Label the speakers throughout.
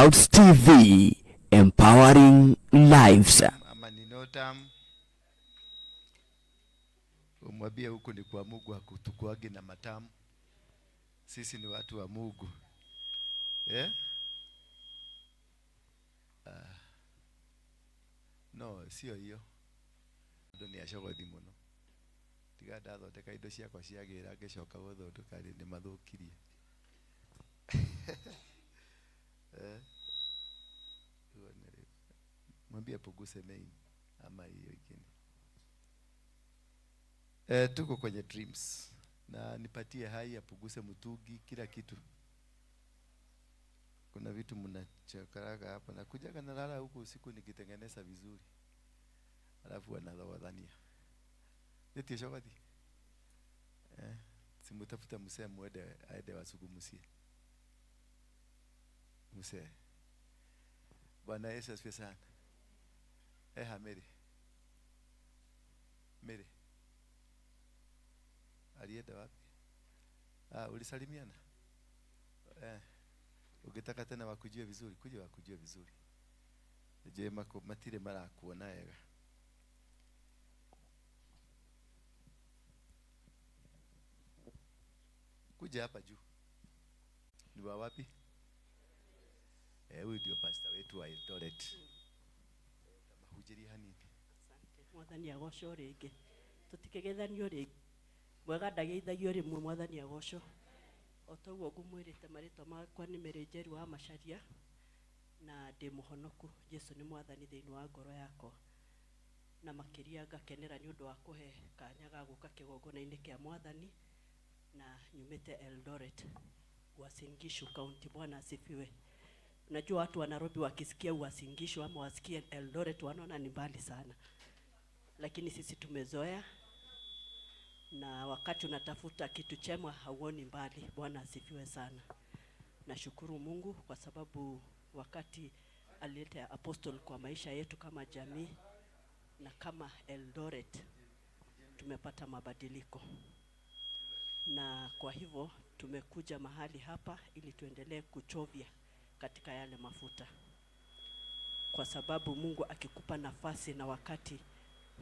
Speaker 1: Clouds TV, empowering lives.
Speaker 2: Ama ni no term. Umwambie huku ni kwa Mungu, hakutukuagi na matamu. Sisi ni watu wa Mungu. Eh? No, sio hiyo. Ndo ni acogothi muno. Tiga ndathondeka indo ciakwa ciagĩra ngĩcoka gũthondeka rĩ nĩ mathũkirie. Eh? Mwambie puguse main ama hiyo ingine. Tuko kwenye dreams. Na nipatie hai apuguse mtungi kila kitu. Kuna vitu mnachokaraga hapa na kujaga nalala huku usiku nikitengeneza vizuri. Alafu wanadhania. Niti shogathi. Simutafuta msee muende aende wasugumusie. Msee. Bwana Yesu asifiwe sana. Eha Mary. Mary. Alienda wapi? Ah, ulisalimiana? Ukitaka tena wakujue vizuri, kuja wakujue vizuri. Je, mako matire marakuona wega. Kuja hapa juu. Ni wa wapi? Huyu ndio pastor wetu wa Eldoret. Mahunjĩria hanini.
Speaker 3: Asante. Mwathani agocwo rĩngĩ. Tũtikĩgethanio rĩngĩ. Mwega ndageithagio rĩmwe, Mwathani agocwo. O toguo ngũmwĩrĩte marĩtwa makwa nĩ Mary Njeru wa Macharia na ndĩ mũhonoku. Jesu nĩ Mwathani thĩinĩ wa ngoro yakwa. Na makĩria ngakenera nĩ ũndũ wa kũhe kanya ga gũka kĩgongona-inĩ kĩa Mwathani na nyumĩte Eldoret, Uasin Gishu County. Bwana asifiwe. Unajua watu wa Nairobi wakisikia Uasin Gishu ama wasikie Eldoret wanaona ni mbali sana. Lakini sisi tumezoea, na wakati unatafuta kitu chema hauoni mbali. Bwana asifiwe sana. Nashukuru Mungu kwa sababu wakati alileta apostle kwa maisha yetu kama jamii na kama Eldoret tumepata mabadiliko. Na kwa hivyo tumekuja mahali hapa ili tuendelee kuchovya katika yale mafuta. Kwa sababu Mungu akikupa nafasi na wakati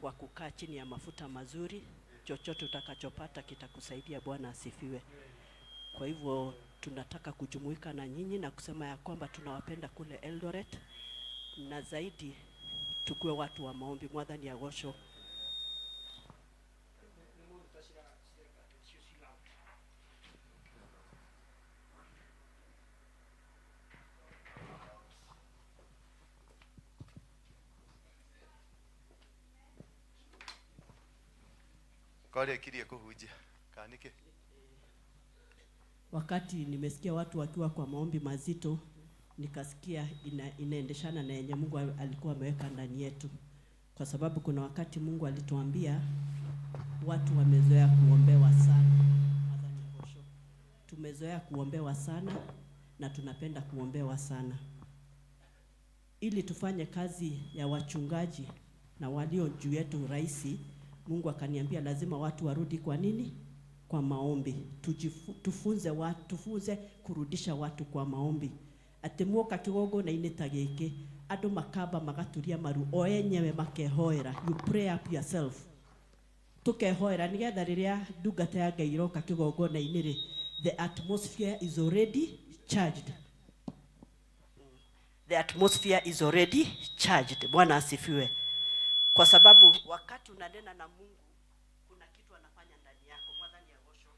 Speaker 3: wa kukaa chini ya mafuta mazuri, chochote utakachopata kitakusaidia. Bwana asifiwe. Kwa hivyo tunataka kujumuika na nyinyi na kusema ya kwamba tunawapenda kule Eldoret, na zaidi tukue watu wa maombi. Mwathani agocwo.
Speaker 2: Kwarĩkirie kũhunjia kanike.
Speaker 3: Wakati nimesikia watu wakiwa kwa maombi mazito, nikasikia inaendeshana na yenye Mungu alikuwa ameweka ndani yetu. Kwa sababu kuna wakati Mungu alituambia watu wamezoea kuombewa sana. Tumezoea kuombewa sana na tunapenda kuombewa sana. Ili tufanye kazi ya wachungaji na walio juu yetu rahisi, Mungu akaniambia lazima watu warudi kwa nini? Kwa maombi. Tufunze kurudisha watu kwa maombi. Ati muoka kigongona-inĩ ta gĩkĩ, andũ makamba magaturia maru o enyewe makehoera. You pray up yourself. Tukehoera nĩgetha rĩrĩa ndungata ya Ngai ĩroka kĩgongona-inĩ rĩ, the atmosphere is already charged. The atmosphere is already charged. Bwana asifiwe. Kwa sababu wakati unanena na Mungu kuna kitu anafanya ndani yako. Mwathani agocwo.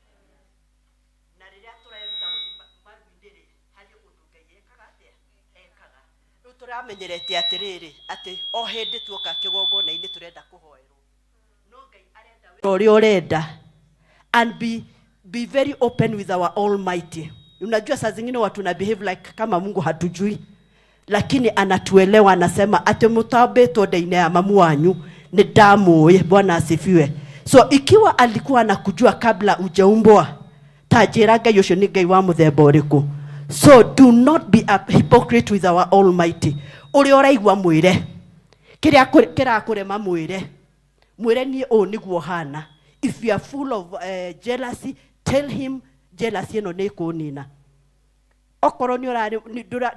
Speaker 3: Na rĩrĩa tũreruta gũthiĩ maru-inĩ rĩ, harĩ ũndũ Ngai ekaga atĩa? Ekaga. Rĩu tũramenyerete atĩrĩrĩ, atĩ o hĩndĩ tuoka kĩgongona-inĩ tũrenda kũhoerwo. No Ngai arenda wĩra ũrĩa ũrenda. And be very open with our Almighty. Unajua saa zingine watu na behave like kama Mungu hatujui, lakini anatuelewa. Anasema ati mutambĩtwo nda-inĩ ya mamu wanyu nĩ ndamũĩ. Bwana asifiwe. So ikiwa alikuwa anakujua kabla hujaumbwa, ta njĩra Ngai ũcio nĩ Ngai wa mũthemba ũrĩkũ. So do not be a hypocrite with our Almighty. Ũrĩa ũraigua mwĩre, kĩrĩa kĩrakũrema mwĩre, mwĩre niĩ ũũ nĩguo hana. If you are full of jealousy, tell him jealousy ĩno nĩ ĩkũnina. Okorwo nĩ ũrarĩ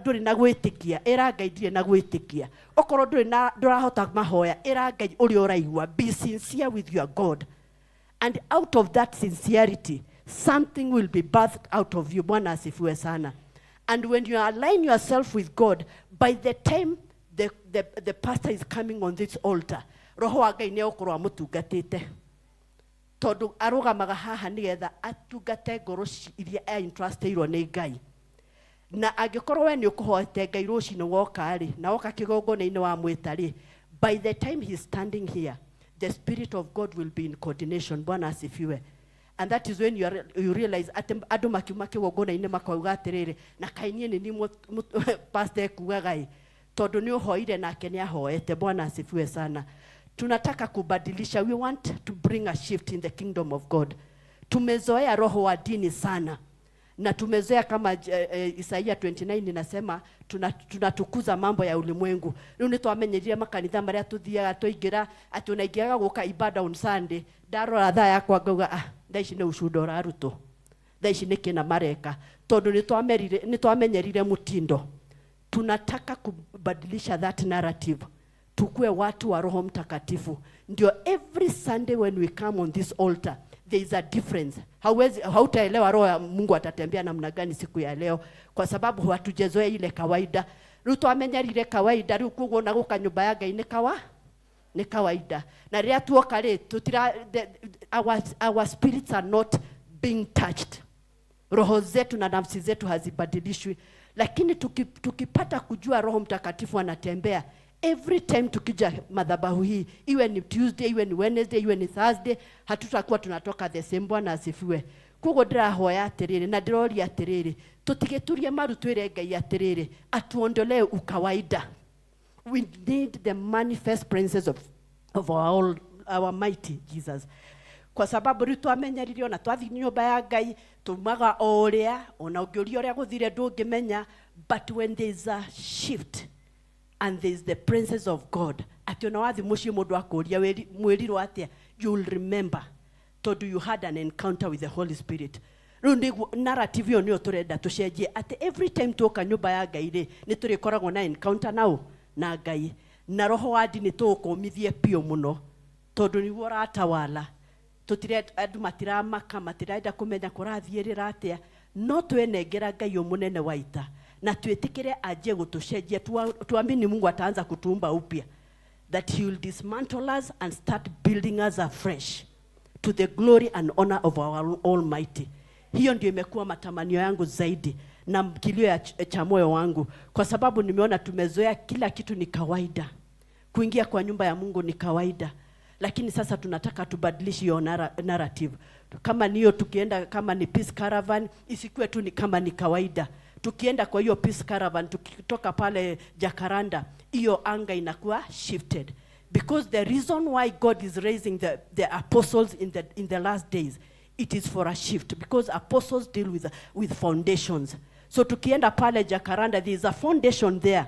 Speaker 3: ndũrĩ na gwĩtĩkia, ĩra Ngai ndirĩ na gwĩtĩkia. Okorwo ndũrĩ na ndũrahota mahoya, ĩra Ngai ũrĩa ũraigua. Be sincere with your God, and out of that sincerity something will be birthed out of you. Bwana asifiwe sana. And when you align yourself with God, by the time the pastor is coming on this altar, roho wa Ngai nĩ egũkorwo amũtungatĩte, tondũ arũgamaga haha nĩgetha atungate ngoro iria entrustĩirwo nĩ Ngai. Na angĩkorwo we nĩ ũkũhoete Ngai rũcinĩ woka rĩ, na woka kĩgongona-inĩ wamwĩta rĩ, by the time he is standing here, the Spirit of God will be in coordination. Bwana asifiwe. And that is when you realize atĩ andũ makiuma kĩgongona-inĩ makauga atĩrĩrĩ, na kaĩ niĩ nĩ niĩ pastor ekugaga ĩ, tondũ nĩ ũhoire nake nĩ ahoete. Bwana asifiwe sana. Tunataka kubadilisha. We want to bring a shift in the kingdom of God. Tumezoea roho wa dini sana na tumezoea kama Isaia 29 inasema tunatukuza mambo ya ulimwengu. Riu nĩ twamenyerire makanitha marĩa tuthiaga twaingĩra atĩ ũnaingĩraga gũka ibada on Sunday, ndarora thaa yakwa ngauga, "Ah, thaa ici nĩ ucunda ũrarutwo, thaa ici nĩ kĩna mareka," tondũ nĩ twamenyerire mtindo. Tunataka kubadilisha that narrative, tukue watu wa Roho Mtakatifu, ndio every Sunday when we come on this altar there is a difference. Hauwezi, hautaelewa roho ya Mungu atatembea namna gani siku ya leo, kwa sababu hatujazoea ile kawaida. Riu twamenyerire kawaida, riu koguo na guka nyumba ya Ngai nĩ kawaida, na rĩrĩa tuoka rĩ tutira our spirits are not being touched. Roho zetu na nafsi zetu hazibadilishwi. Lakini tukipata kujua Roho Mtakatifu anatembea every time tukija madhabahu hii, iwe ni Tuesday, iwe ni Wednesday, iwe ni Thursday, hatutakuwa tunatoka the same. Bwana asifiwe. Koguo ndĩrahoya atĩrĩrĩ na ndĩroria atĩrĩrĩ, tũtigĩturie maru, twĩre Ngai atĩrĩrĩ atuondolee ukawaida. We need the manifest presence of our mighty Jesus, kwa sababu rĩu twamenyeririo na twathiĩ nyũmba ya Ngai tumaga o ũrĩa, ona ũngĩũria ũrĩa gũthire ndũngĩmenya. But when there is a shift and there is the presence of God, atĩ ona wathiĩ mũciĩ mũndũ akũria mwĩrirwo atĩa, you will remember, tondũ you had an encounter with the Holy Spirit. Rĩu nĩguo narrative ĩyo nĩyo tũrenda tũcenjie, atĩ every time tuoka nyũmba ya Ngai rĩ, nĩ tũrĩkoragwo na encounter nao na Ngai, na roho wa ndini tũũkũmithie biũ mũno, tondũ nĩguo ũratawala. Tutire andũ matiramaka, matirenda kũmenya kũrathiĩrĩra atĩa, no twenengera Ngai ũmũnene wa ita na twĩtĩkĩre anjie gũtũcenjia. Tuamini Mungu ataanza kutuumba upya, that he will dismantle us and start building us afresh to the glory and honor of our Almighty. Hiyo ndio imekuwa matamanio yangu zaidi na kilio ya cha moyo wangu, kwa sababu nimeona tumezoea kila kitu ni kawaida. Kuingia kwa nyumba ya Mungu ni kawaida, lakini sasa tunataka tubadilishe hiyo narrative. Kama niyo tukienda, kama ni peace caravan, isikuwe tu ni kama ni kawaida. Tukienda kwa hiyo peace caravan, tukitoka pale Jacaranda, hiyo anga inakuwa shifted, because the reason why God is raising the apostles in the last days, it is for a shift, because apostles deal with foundations. So tukienda pale Jacaranda, there is a foundation there,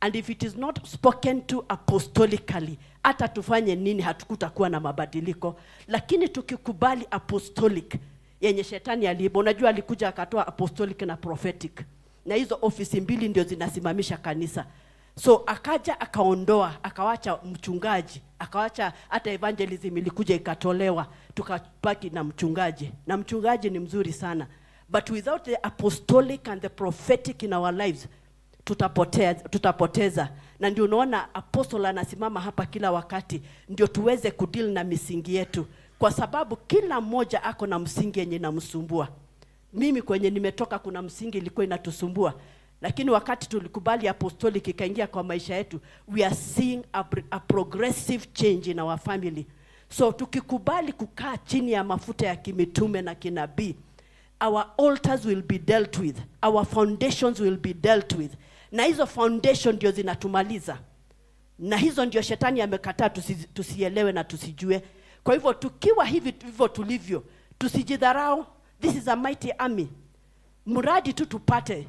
Speaker 3: and if it is not spoken to apostolically, hata tufanye nini hatukutakuwa na mabadiliko. Lakini tukikubali apostolic yenye shetani aliiba, unajua alikuja akatoa apostolic na prophetic, na hizo ofisi mbili ndio zinasimamisha kanisa. So akaja akaondoa, akawacha mchungaji, akawacha hata evangelism ilikuja ikatolewa, tukabaki na mchungaji. Na mchungaji ni mzuri sana, but without the apostolic and the prophetic in our lives, tutapotea, tutapoteza. Na ndio unaona apostle anasimama hapa kila wakati, ndio tuweze kudeal na misingi yetu, kwa sababu kila mmoja ako na msingi yenye inamsumbua. Mimi kwenye nimetoka kuna msingi ilikuwa inatusumbua, lakini wakati tulikubali apostolic ikaingia kwa maisha yetu, we are seeing a progressive change in our family. So tukikubali kukaa chini ya mafuta ya kimitume na kinabii, our altars will be dealt with, our foundations will be dealt with. Na hizo foundation ndio zinatumaliza, na hizo ndio shetani amekataa tusielewe na tusijue. Kwa hivyo tukiwa hivi hivyo tulivyo, tusijidharau. This is a mighty army, mradi tu tupate,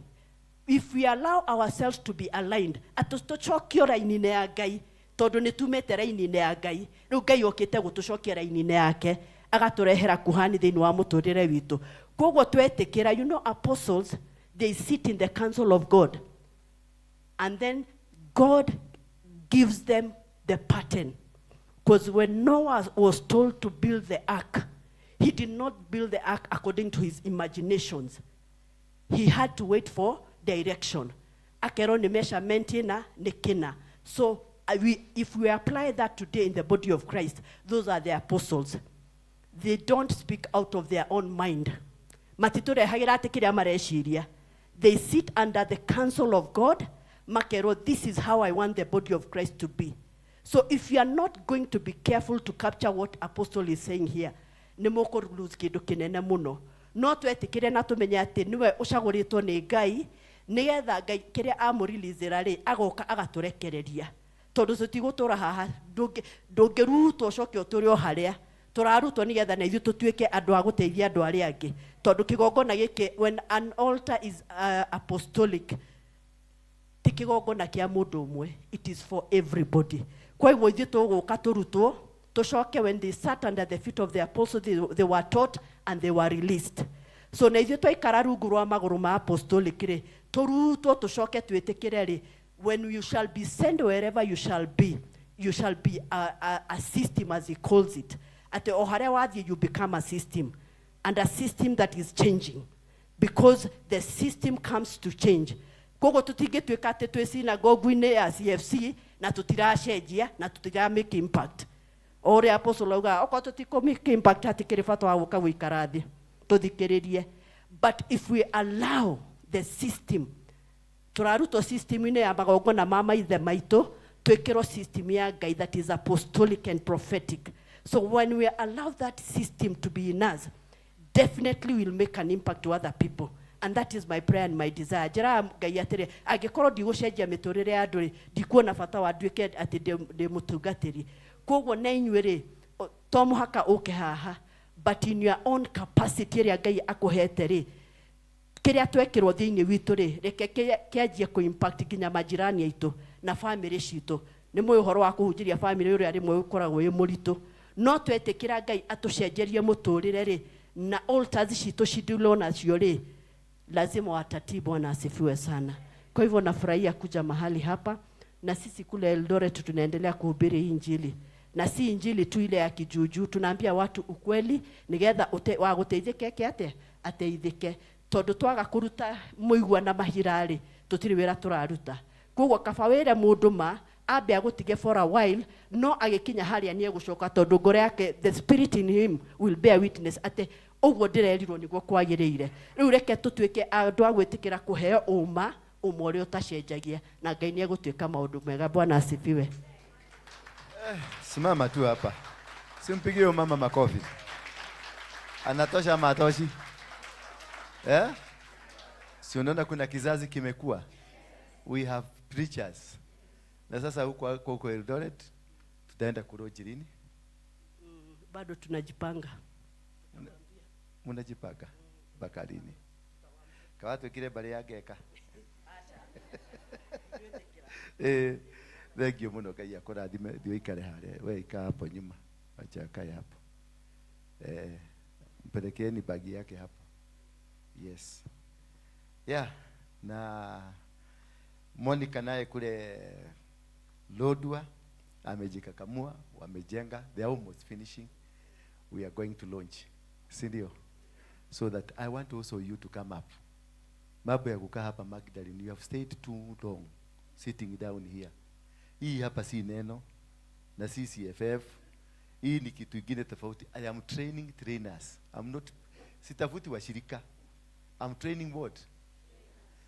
Speaker 3: if we allow ourselves to be aligned, atũcokio raini-inĩ ya Ngai, tondũ nĩ tumĩte raini-inĩ ya Ngai. Rĩu Ngai okĩte gũtũcokia raini-inĩ yake, agatũrehera kuhani thĩinĩ wa mũtũrĩre witũ. Koguo twetĩkĩra, apostles, They sit in the council of God. And then God gives them the pattern. Because when Noah was told to build the ark, he did not build the ark according to his imaginations. He had to wait for direction. Akerwo nĩ measurement ĩna nĩ kĩna. So if we apply that today in the body of Christ, those are the apostles. They don't speak out of their own mind. Matitũrehagĩra atĩ kĩrĩa mareciria. They sit under the counsel of God, makerwo, "This is how I want the body of Christ to be." So if you are not going to be careful to capture what apostle is saying here, nĩ mũkũ lose kĩndũ kĩnene mũno. No twetĩkĩre na tũmenye atĩ nĩwe ũcagũrĩtwo nĩ Ngai, nĩgetha Ngai kĩrĩa amũreleasĩra rĩ, agoka agatũrekereria. Tondũ tũtigũtũra haha, ndũngĩrutwo ũcoke ũtũre o harĩa. Tũrarutwo nĩgetha na ithuĩ tũtuĩke andũ a gũteithia andũ arĩa angĩ. Tondũ kĩgongona gĩkĩ, when an altar is apostolic, ti kĩgongona kĩa mũndũ ũmwe, it is for everybody. Koguo ithuĩ tũgũka tũrutwo, tũcoke. When they sat under the feet of the apostles, they were taught and they were released. So na ithuĩ twaikara rungu rwa magũrũ ma apostolic rĩ, tũrutwo, tũcoke twĩtĩkĩre rĩ, when you shall be sent, wherever you shall be, you shall be a system, as he calls it. Atĩ o harĩa wathiĩ, you become a system, and a system that is changing, because the system comes to change. Koguo tũtingĩtuĩka atĩ twĩ synagogue-inĩ ya CFC na tũtiracenjia na tũtira make impact. O ũrĩa apostle augaga, okorwo tũtikũ make impact, hatikĩrĩ bata wa gũka gũikara thĩ tũthikĩrĩrie. But if we allow the system, tũrarutwo system-inĩ ya magongona ma maithe maitũ, twĩkĩrwo system ya Ngai that is apostolic and prophetic. So when we allow that system to be in us, definitely will make an impact to other people. And that is my prayer and my desire. Njĩraga Ngai atĩrĩ, angĩkorwo ndigũcenjia mĩtũrĩre ya andũ rĩ, ndikuona bata wa nduĩke atĩ ndĩ mũtungatĩri. Koguo na inyuĩ rĩ, to mũhaka ũke haha, but in your own capacity ĩrĩa Ngai akũhete rĩ, kĩrĩa twekĩrwo thĩinĩ witũ rĩ, reke kĩanjie kũ impact nginya majirani aitũ na famĩlĩ citũ. Nĩ mũĩ ũhoro wa kũhunjĩria famĩlĩ ũrĩa rĩmwe ũkoragwo wĩ mũritũ, no twetĩkĩra Ngai atũcenjerie mũtũrĩre rĩ, na altars citũ cidulwo nacio rĩ, lazima watatii. Bwana asifiwe sana. Kwa hivyo nafurahia kuja mahali hapa, na sisi kule Eldoret tunaendelea kuhubiri hii Injili, na si injili tu ile ya kijuujuu. Tunaambia watu ukweli nigetha wa gũteithĩka eke atĩa, ateithĩke. Tondũ twaga kũruta mũigua na mahira rĩ, tũtirĩ wĩra tũraruta. Koguo kaba wĩre mũndũ ma ambe agũtige for a while, no agĩkinya harĩa nĩ egũcoka, tondũ ngoro yake, the spirit in him will bear witness atĩ ũguo ndĩrerirwo nĩguo kwagĩrĩire. Rĩu reke tũtuĩke andũ a gwĩtĩkĩra kũheo ũma, ũma ũrĩa ũtacenjagia, na Ngai nĩ egũtuĩka maũndũ mega. Bwana asifiwe.
Speaker 2: Simama tu hapa. Simpigie huyo mama makofi. Anatosha ama hatoshi? Eh? Si unaona kuna kizazi kimekuwa? We have preachers. Na sasa huko huko huko Eldoret tutaenda kulaunch lini?
Speaker 3: Bado tunajipanga.
Speaker 2: Mnajipanga mpaka lini? Kawatwikire mbari ya ngeka. Eh, thank you muno. Ngai akũrathime. Thiĩ ũikare harĩa. We ikaa hapo nyuma. Wacha akae hapo. Eh, mpelekeeni bagi yake hapo. Yes. Yeah, na Monica naye kule Lodwar amejikakamua, wamejenga, they are almost finishing. We are going to launch, si ndio? So that I want also you to come up. Mambo ya kukaa hapa, Magdalene, you have stayed too long sitting down here. Hii hapa si neno na si CFF. Hii ni kitu ingine tofauti. I am training trainers. I'm not, sitafuti washirika. I'm training what?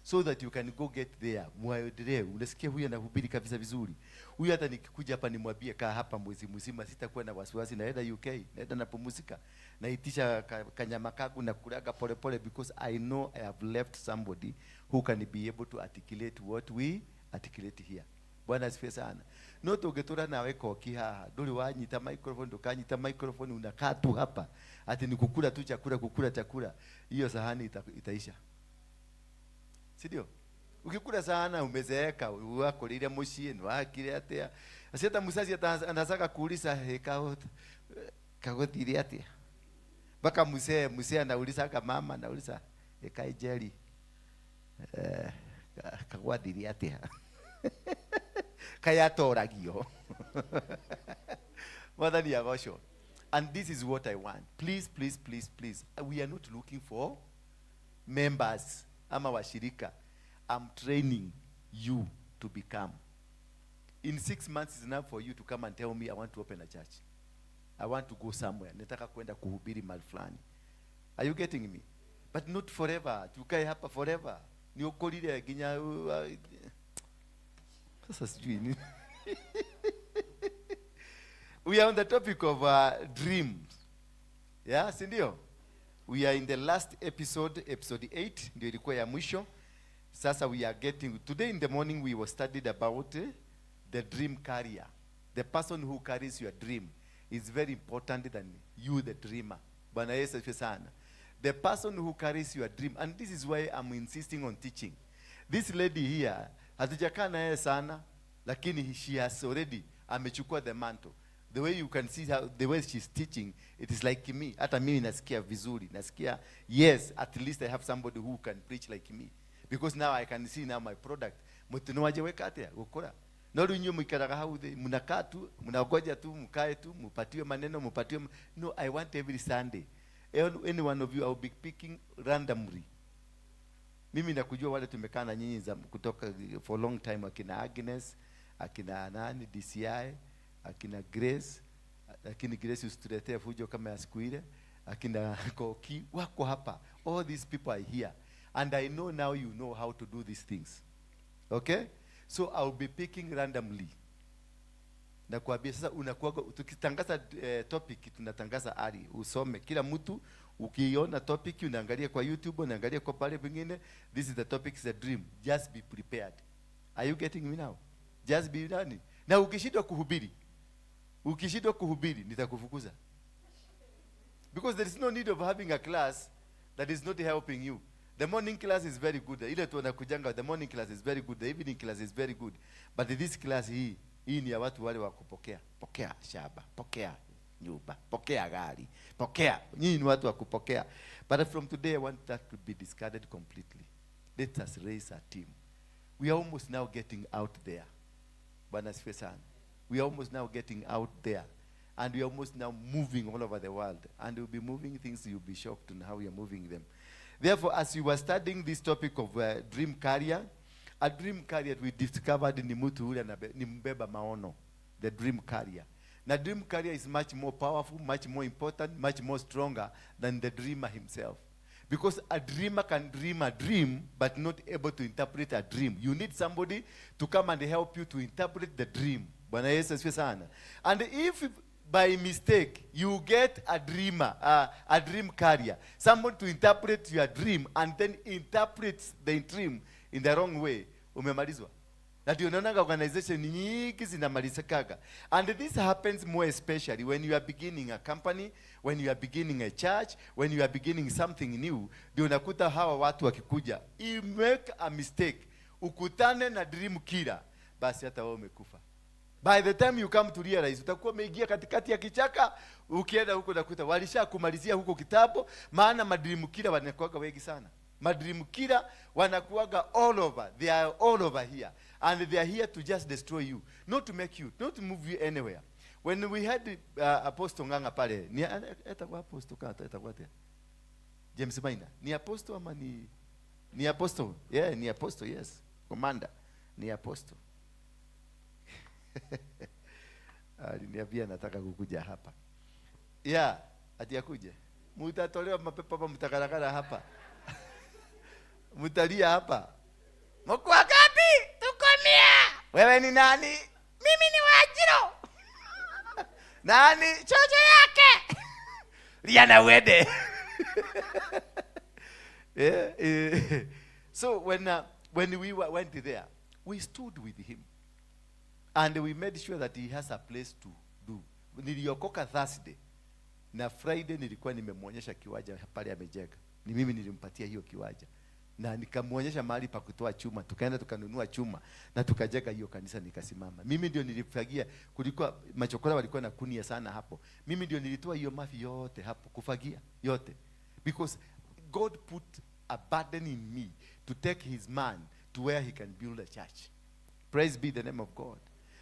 Speaker 2: So that you can go get there. Mwaendelee. Unasikia huyu anahubiri kabisa vizuri. Huyu hata nikikuja hapa nimwambie kaa hapa mwezi mzima, sitakuwa na wasiwasi. Naenda UK, naenda napumzika. Naitisha kanyama kangu na kulaga pole pole, because I know I have left somebody who can be able to articulate what we articulate here. Bwana asifiwe sana. No tũngĩtũra nawe koki haha, ndũrĩ wanyita microphone, ndũkanyita microphone, unakaa tu hapa ati ni kukula tu chakula, kukula chakula, hiyo sahani itaisha, si ndio? Ukikula sana umezeeka, wakũrĩire mũciĩ nĩwakire atĩa, acio hata musazi anazaga kuuliza, "Hey, kagũthire atĩa?" Mpaka mzee anaulizaga mama, anauliza, "Hey, kai Jerry Kagwathire atia? Kayatoragio. Mwathani agocwo. And this is what I want. Please, please, please, please. We are not looking for members ama washirika. I'm training you to become. In 6 months is enough for you to come and tell me, "I want to open a church. I want to go somewhere. Nataka kwenda kuhubiri mahali fulani." Are you getting me? But not forever. Tukae hapa forever. Ni ukorire nginya sasa sijui nini. We are on the topic of dreams. Yeah, si ndio? We are in the last episode, episode 8, ndio ilikuwa ya mwisho. Sasa we are getting, today in the morning we were studied about the dream carrier. The person who carries your dream is very important than you, the dreamer. Bwana Yesu asifiwe sana. The person who carries your dream, and this is why I'm insisting on teaching. This lady here, hatujakaa na yeye sana, lakini she has already amechukua the mantle. The way you can see how, the way she's teaching, it is like me. Hata mimi nasikia vizuri. Nasikia, yes, at least I have somebody who can preach like me. Because now I can see now my product. Mutino waje weka atia gukura. No rĩu inyuĩ mũikaraga hau thĩ, mnakaa tu, mnangoja tu, mkae tu, mupatiwe maneno, mupatiwe No, I want every Sunday. Any one of you, I will be picking randomly. Mimi nakujua wale tumekaa na nyinyi za kutoka for long time, akina Agnes, akina nani DCI, akina Grace, lakini Grace usituletee fujo kama ya siku ile, akina Koki wako hapa. All these people are here and I know now you know how to do these things. Okay? So I will be picking randomly. Nakwambia sasa unakuwa tukitangaza topic, tunatangaza ari usome kila mtu. Ukiona topic, unaangalia kwa YouTube, unaangalia kwa pale pengine, this is the topic, is a dream. Just be prepared. Are you getting me now? Just be nani. Na ukishindwa kuhubiri nitakufukuza, because there is no need of having a class that is not helping you. The morning class is very good. Ile tunakujanga, the morning class is very good, the evening class is very good, but this class hii ni ya watu wale wa kupokea. Pokea shamba, pokea nyumba, pokea gari, pokea. Nyinyi ni watu wa kupokea. But from today I want that to be discarded completely. Let us raise a team. We are almost now getting out there. Bwana asifiwe sana. We are almost now getting out there and we are almost now moving all over the world, and we'll be moving things, you'll be shocked on how we are moving them. Therefore, as you were studying this topic of dream carrier, a dream carrier we discovered ni mtu ule ni mbeba maono, the dream carrier. Na dream carrier is much more powerful, much more important, much more stronger than the dreamer himself. Because a dreamer can dream a dream, but not able to interpret a dream. You need somebody to come and help you to interpret the dream. Bwana Yesu asifiwe sana. And if by mistake you get a dreamer, a dream carrier, someone to interpret your dream and then interprets the dream in the wrong way, umemalizwa. Na ndio unaonaga organization nyingi zinamalizikaga. And this happens more especially when you are beginning a company, when you are beginning a church, when you are beginning something new. Ndio unakuta hawa watu wakikuja, you make a mistake, ukutane na dream killer, basi hata wewe umekufa. By the time you come to realize, utakuwa umeingia katikati ya kichaka. Ukienda huko unakuta walishakumalizia huko kitambo, maana madream killer wanakuwaga wengi sana. Madream killer wanakuwaga all over. They are all over here and they are here to just destroy you, not to make you, not to move you anywhere. When we had Apostle Nganga pale, ni etakuwa Apostle kata etakuwa atia James Maina, ni apostle ama ni apostle? Yeah, ni apostle. Yes, commander, ni apostle. Aliniambia nataka kukuja hapa. Yeah, ati akuje. Mutatolewa mapepo hapa, mtakarakara hapa. Mtalia hapa. Mko ngapi? Tuko 100. Wewe ni nani? Mimi ni Wajiro. Nani? Chocho yake. Riana wede. Yeah, eh. So when we went there, we stood with him. And we made sure that he has a place to do. Niliokoka Thursday na Friday nilikuwa nimemwonyesha kiwanja pale amejenga. Ni mimi nilimpatia hiyo kiwanja na nikamwonyesha mahali pa kutoa chuma. Tukaenda tukanunua chuma na tukajenga hiyo kanisa, nikasimama. Mimi ndio nilifagia, kulikuwa machokora walikuwa na kunia sana hapo. Mimi ndio nilitoa hiyo mafi yote hapo, kufagia yote, because God put a burden in me to to take his man to where he can build a church. Praise be the name of God.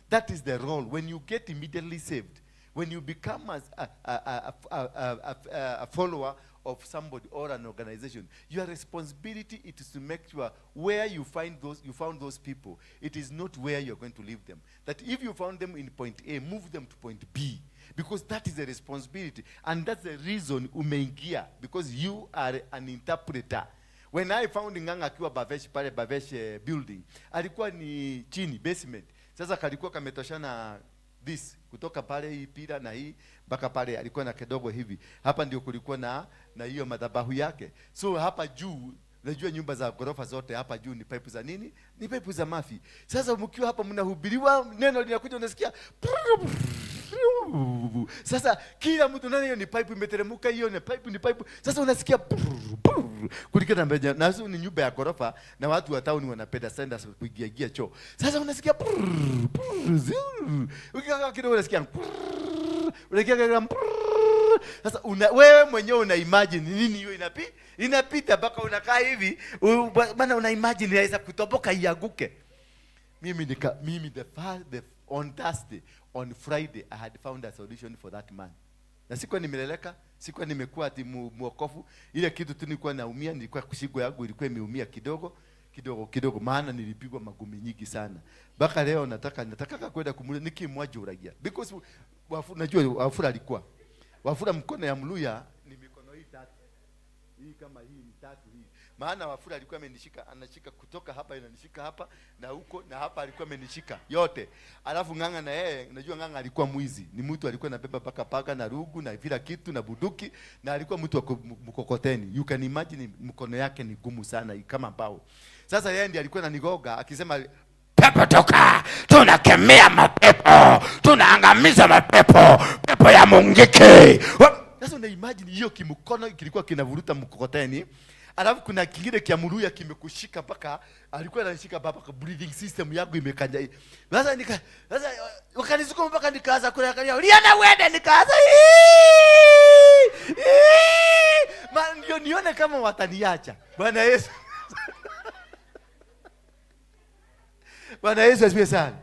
Speaker 2: That is the role. When you get immediately saved, when you become as a follower of somebody or an organization, your responsibility it is to make sure where you find those, you found those people, it is not where you're going to leave them. That if you found them in point A, move them to point B. Because that is a responsibility. And that's the reason umeingia, because you are an interpreter. When I found Ng'ang'a akiwa Bavesh pale Bavesh building, alikuwa ni chini basement. Sasa kalikuwa kametoshana this kutoka pale hii pillar na hii mpaka pale, alikuwa na kidogo hivi. Hapa ndio kulikuwa na hiyo madhabahu yake. So hapa juu, unajua nyumba za ghorofa zote hapa juu ni pipe za nini? Ni pipe za mafi. Sasa mkiwa hapa mnahubiriwa, neno linakuja, unasikia sasa kila mtu nani, hiyo ni pipe imeteremka, hiyo ni pipe, ni pipe. Sasa unasikia kulingana na mbele, na ni nyumba ya ghorofa na watu wa town wanapenda sana kuingia ingia choo. Sasa unasikia, ukikaa kidogo unasikia, unasikia. Sasa wewe mwenyewe una imagine nini hiyo inapita mpaka unakaa hivi, maana una imagine inaweza kutoboka ianguke. Mimi the first, the on Thursday, on Friday I had found a solution for that man. Na sikuwa nimeleleka, sikuwa nimekuwa ati muokofu. Ile kitu tu nilikuwa naumia, nilikuwa shingo yangu ilikuwa imeumia kidogo kidogo kidogo, maana nilipigwa magumi nyingi sana. Mpaka leo nataka kwenda kumuuliza nikimwajuragia. Because najua Wafula alikuwa. Wafula mkono ya Mluya ni mikono hii tatu. Hii kama hii ni tatu hii. Maana Wafula alikuwa amenishika, anashika kutoka hapa, inanishika hapa na huko na hapa, alikuwa amenishika yote. Alafu Ng'ang'a na yeye, unajua Ng'ang'a alikuwa mwizi. Ni mtu alikuwa anabeba paka paka na rugu na vila kitu na bunduki, na alikuwa mtu wa mkokoteni. You can imagine mkono yake ni gumu sana kama mbao. Sasa yeye ndiye alikuwa ananigoga akisema,
Speaker 1: "Pepo toka, tunakemea mapepo, tunaangamiza mapepo, pepo ya Mungiki."
Speaker 2: Sasa una imagine hiyo kimkono kilikuwa kinavuruta mkokoteni. Alafu kuna kingine kia Muluya kimekushika mpaka alikuwa anashika mpaka breathing system yangu imekanya. Sasa wakanisukuma mpaka nikaanza kuangalia. Liana uende, nikaanza "Ii! Ii!" Ma ndio nione kama wataniacha. Bwana Yesu. Bwana Yesu asifiwe sana.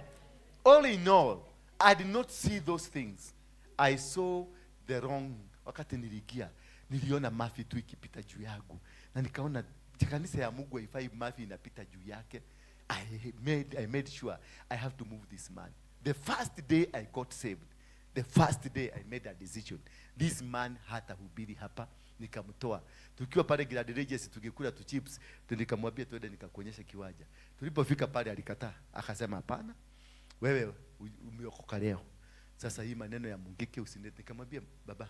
Speaker 2: All in all, I did not see those things. I saw the wrong. Wakati niliingia, niliona mafi tu ikipita juu yangu. Na nikaona kanisa ya Mungu haifai mafi inapita juu yake. I made sure I have to move this man. The first day I got saved, the first day I made a decision. This man hatahubiri hapa, nikamtoa. Tukiwa pale Grand Regis tukikula tu chips, nikamwambia, "Twende nikakuonyesha kiwanja." Tulipofika pale alikataa, akasema, "Hapana. Wewe umeokoka leo. Sasa hii maneno ya Mungiki usinete." Nikamwambia, "Baba,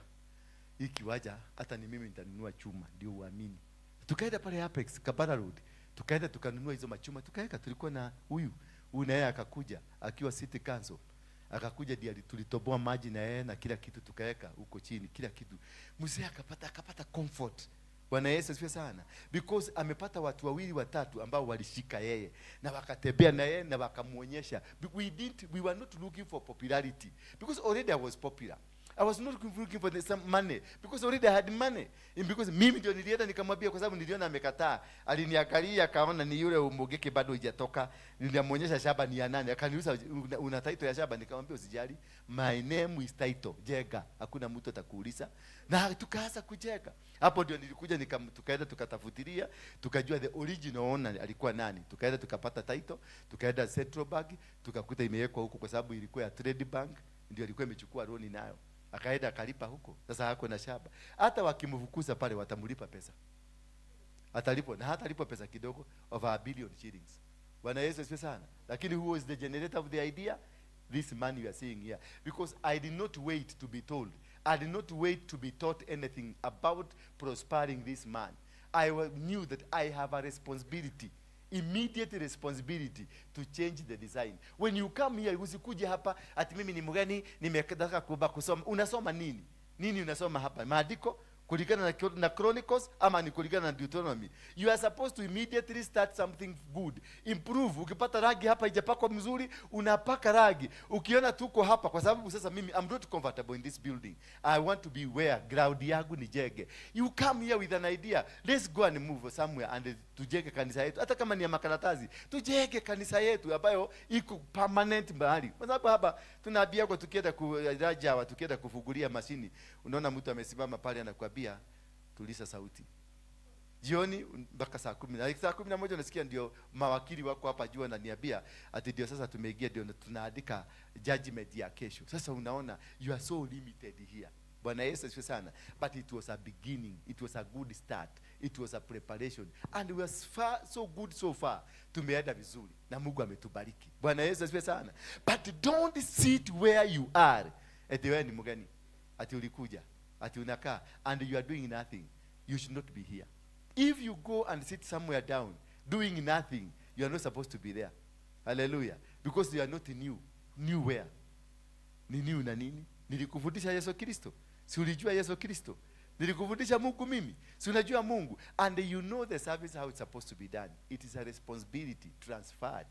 Speaker 2: hii kiwanja hata ni mimi nitanunua chuma ndio uamini." Tukaenda pale Apex Kabara Road. Tukaenda tukanunua hizo machuma tukaweka. Tulikuwa na huyu huyu na yeye akakuja akiwa city council. Akakuja ndiye tulitoboa maji na yeye na kila kitu, tukaweka huko chini kila kitu. Mzee akapata comfort. Bwana Yesu asifiwe sana. Because amepata watu wawili watatu ambao walishika yeye na wakatembea na yeye na wakamuonyesha. We were not looking for popularity because already I was popular. I was not looking for some money because already I had money. And because mimi ndio nilienda nikamwambia, kwa sababu niliona amekataa. Aliniangalia akaona ni yule Mungiki bado hujatoka. Nilimuonyesha shamba ni ya nani. Akaniuliza, "Una title ya shamba?" Nikamwambia, "Usijali. My name is title. Jenga. Hakuna mtu atakuuliza." Na tukaanza kujenga. Hapo ndio nilikuja tukaenda tukatafutilia, tukajua the original owner alikuwa nani. Tukaenda tukapata title, tukaenda Central Bank, tukakuta imewekwa huko kwa sababu ilikuwa ya Trade Bank, ndio alikuwa imechukua loan nayo. Akaenda akalipa huko. Sasa hako na shamba. Hata wakimfukuza pale watamlipa pesa. Atalipwa na hatalipwa pesa kidogo, over a billion shillings. Bwana Yesu asifiwe sana. Lakini who was the generator of the idea? This man you are seeing here. Because I did not wait to be told. I did not wait to be taught anything about prospering this man. I knew that I have a responsibility, immediate responsibility to change the design. When you come here, usikuje hapa ati mimi ni mgeni, nimetaka kuba kusoma. Unasoma nini? Nini unasoma hapa? Maandiko? Kulingana na Chronicles ama ni kulingana na Deuteronomy? You are supposed to immediately start something good, improve. Ukipata rangi hapa haijapakwa mzuri, unapaka rangi. Ukiona tuko hapa, kwa sababu sasa mimi, I'm not comfortable in this building, I want to be where ground yangu ni jenge. You come here with an idea, let's go and move somewhere and tujenge kanisa yetu, hata kama ni ya makaratasi, tujenge kanisa yetu ambayo iko permanent mahali, kwa sababu hapa tunaambia kwa tukienda kurajawa, tukienda kufungulia mashini, unaona mtu amesimama pale anakuambia, "Tuliza sauti." Jioni mpaka saa 10 na saa 11 unasikia ndio mawakili wako hapa juu wananiambia ati ndio sasa tumeingia, ndio tunaandika judgment ya kesho. Sasa unaona you are so limited here. Bwana Yesu asifiwe sana. But it was a beginning, it was a good start, it was a preparation, and we are far, so good so far. Tumeenda vizuri na Mungu ametubariki. Bwana Yesu asifiwe sana. But don't sit where you are ati wewe ni mgeni, ati ulikuja, ati unakaa and you are doing nothing. You should not be here. If you go and sit somewhere down doing nothing, you are not supposed to be there. Hallelujah. Because you are not new. New where? Ni new na nini? Nilikufundisha Yesu Kristo. Si ulijua Yesu Kristo? Nilikufundisha Mungu mimi. Si unajua Mungu? And you know the service, how it's supposed to be done. It is a responsibility transferred.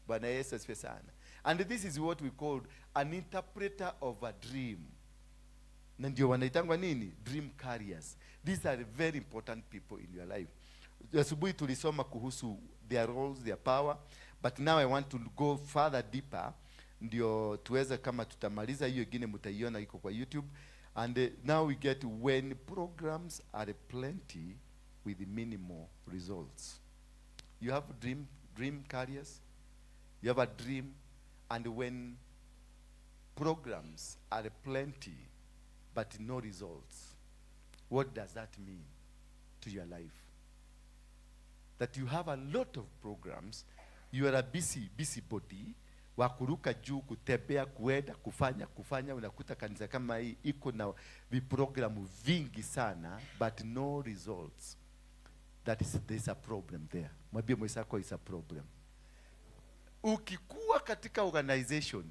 Speaker 2: Bwana Yesu asifiwe sana. And this is what we call an interpreter of a dream, na ndio wanaitangwa nini? Dream carriers. These are very important people in your life. Asubuhi tulisoma kuhusu their roles, their power, but now I want to go further deeper ndio tuweze, kama tutamaliza hiyo ingine mtaiona iko kwa YouTube. And now we get when programs are plenty with minimal results. You have dream carriers, you have a dream, and when programs are plenty but no results, what does that mean to your life? That you have a lot of programs, you are a busy busybody wa kuruka juu, kutembea, kuenda, kufanya, kufanya. Unakuta kanisa kama hii iko na viprogramu vingi sana but no results. That is, there's a problem there. Mwambie mwenzako, is a problem. Ukikuwa katika organization